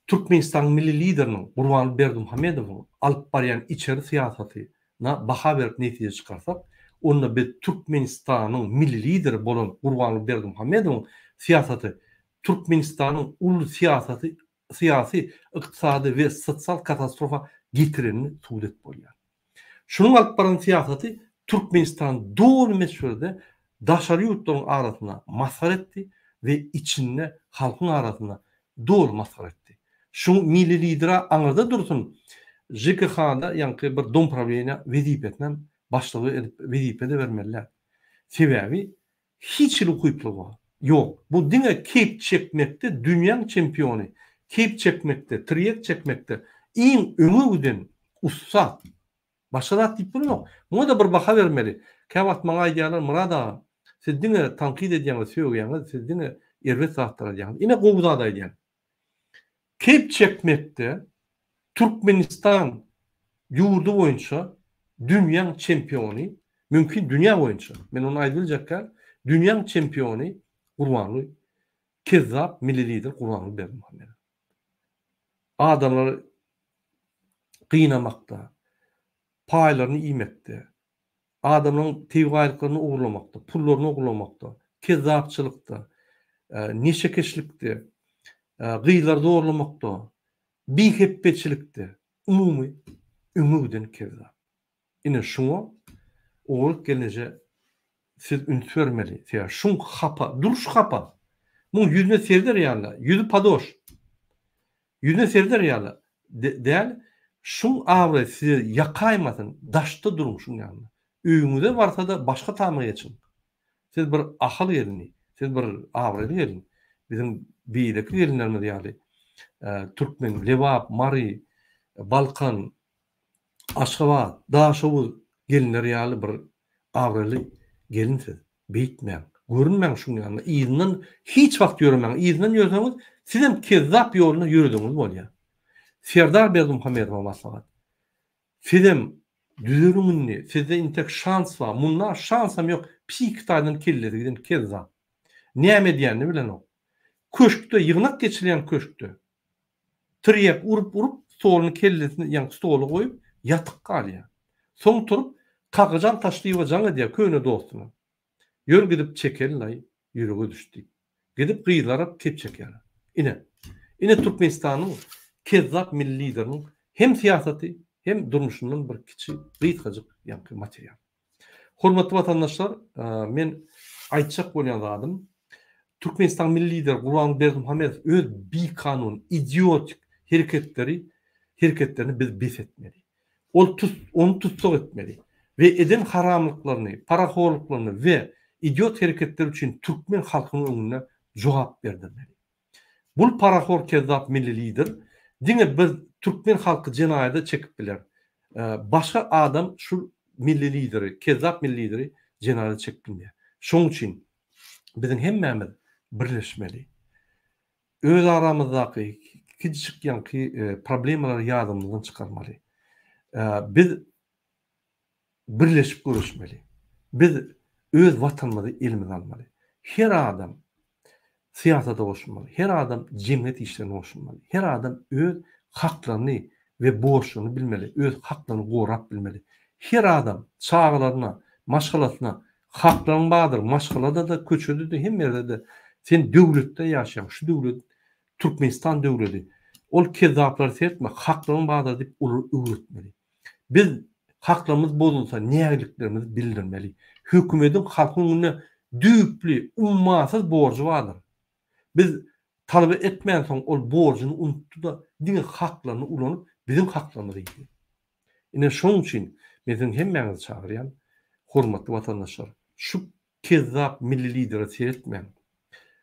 Türkmenistanyň milli Lideriniň Gurbanguly Berdimuhamedowyň alyp barýan içeri syýasatyna baha berip netije çykarsak, onda biz Türkmenistanyň milli Lideri bolan Gurbanguly Berdimuhamedowyň syýasaty Türkmenistanyň uly syýasaty syýasy, ykdysady we sosial katastrofa getirenini subut edip bolýar. Şunuň alyp baran syýasaty Türkmenistany doly möçberde daşary ýurtlaryň arasynda masgara etdi we içinde halkyň arasynda doly masgara etdi. Şuň Milli Lidera aňyrda dursun JKH-da ýaňky bir domprawleniýa wezipesinem başlygy edip wezipe-de bermeli däl. Sebäbi Hiç hili ukyplygy bar. Ýok. Bu diňe keýp çekmekde dünýäň çempiony, keýp çekmekde, tirýek çekmekde iň öňe giden ussat. Başga zat diýip bolanok. Muňa-da bir baha bermeli. Käwagt maňa aýdýarlar, Myrat aga, siz diňe tankyt edýäňiz, sögýäňiz, siz diňe erbet zatlar aýdýaňyz. Ine gowy zat aýdýan. Keýp çekmekde Türkmenistan ýurdy boýunça dünýäň çempiony, mümkin dünýä boýunça, men ony aýdyp biljek däl, dünýäň çempiony Gurbanguly kezzap milli lider Gurbanguly Berdimuhamedow. Adamlary gynamakda, paýlaryny iýmekde, adamlaryň tebigy baýlyklaryny ogurlamakda, pullaryny ogurlamakda, kezzapçylykda, neşekeşlikde, gyzlary zorlamakda, bihepbeçilikde umumy öňe giden kezzap. Ine şuňa Ogullyk gelneje siz üns bermeli. Sebäbi şuň hapa, durşy hapa. Muň ýüzüne sereder ýaly, ýüzi padoş. Ýüzüne sereder ýaly däl, şuň abraýy size ýakaýmasyn, daşda duruň şuň ýanynda. Öýüňize barsa-da başga tama geçiň. Siz bir Ahal gelni, siz bir abraýly gelin. Biziň beýleki gelinlerimiz ýaly türkmen, Lebap, Mary, Balkan, Aşgabat, Daşoguz gelinleri ýaly bir abraýly gelin siz. Beýtmäň. Görünmäň şuň ýanynda. Yzyndan hiç wagt ýöremäň. Yzyndan ýörseňiz, sizem kezzap ýoluna ýöredigiňiz bolýar. Serdar Berdimuhamedowa maslahat. Sizem düzeliň indi. Sizde intek şans bar. Munda şansam ýok. Psihiki taýdan kellesi giden kezzap. Näme edýänini bilenok. Köşkde, ýygnak geçirilýän köşkde. Tirýek urup-urup stoluny kellesine, ýaňky stola goýup, ýatyp galýar. Soň turup, Kakajan Taşlyýewe jaň edýär, köne dostuna. Ýör gidip çekeli-laý, ýürege düşdi diýip. Gidip gyzlara kep çekýärler. Ine, ine Türkmenistanyň kezzap milli lideriniň hem syýasaty, hem durmuşyndan bir kiçi, gysgajyk ýaňky material. Hormatly watandaşlar, men aýtjak bolýan zadym, Türkmenistanyň milli lideri Gurbanguly Berdimuhamedow öz bikanun, idiotik hereketleri, hereketlerini biz bes etmeli. Ol tut, ony tussag etmeli we eden haramlyklaryny, parahorluklaryny we idiot hereketleri üçin türkmen halkynyň öňünde jogap berdirmeli. Bul parahor kezzap milli lider diňe biz türkmen halky jenaýada çekip biler. Başga adam şu milli lideri kezzap milli lideri jenaýada çekip bilmeýär. Şoň üçin biziň hemmämiz birleşmeli. Öz aramyzdaky kiçijik ýaňky problemalary ýadymyzdan çykarmaly. Biz birleşip göreşmeli. Biz öz watanymyzy elimize almaly. Her adam syýasata goşulmaly. Her adam jemgyýet işlerine goşulmaly. Her adam öz haklaryny we borçlaryny bilmeli, öz haklaryny gorap bilmeli. Her adam çagalaryna, maşgalasyna haklaryň bardyr, maşgalada-da, köçede-de, hemme ýerde-de sen döwletde ýaşaýaň, şu döwlet Türkmenistan döwledi. Ol kezzaplara seretme, haklaryň bardyr diýip olary öwretmeli. Biz haklarymyz bozulsa nägiliklerimizi bildirmeli. Hökümediň halkyň öňünde düýpli, ummasyz borjy bardyr. Biz talap etmänsoň ol borjuny unutdy-da diňe haklaryny ulanyp biziň haklarymyzy iýdi. Ine şonuň üçin men siziň hemmäňizi çagyrýan, hormatly watandaşlar, şu Kezzap milli lidere seretmäň.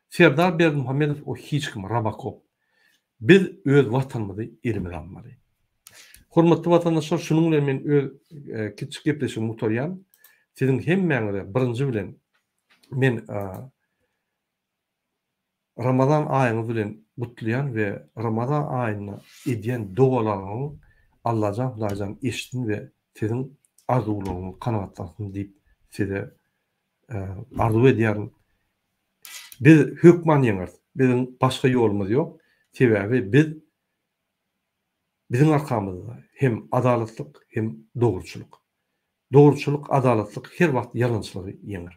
Serdar Berdimuhamedow o hiç kim robokop. Biz öz watanymyzy elimize almaly. Hormatly watandaşlar şunuň bilen men öz kiçjik gepleşigimi gutarýan. Siziň hemmäňize birinji bilen men Ramazan aýyňyz bilen gutlaýan we Ramazan aýynda edýän dogalaryňyň Allajan Hudaýjan eşitsin we siziň arzuwlaryňyzy kanagatlansyn diýip size arzuw edýärin. Biz hökman ýeňeris. Biziň başga ýolumyz ýok. Sebäbi biz biziň arkamyzda hem adalatlyk hem dogruçylyk. Dogruçylyk, adalatlyk her wagt ýalançylygy ýeňer.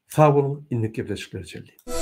Sag boluň, indiki gepleşiklere çenli.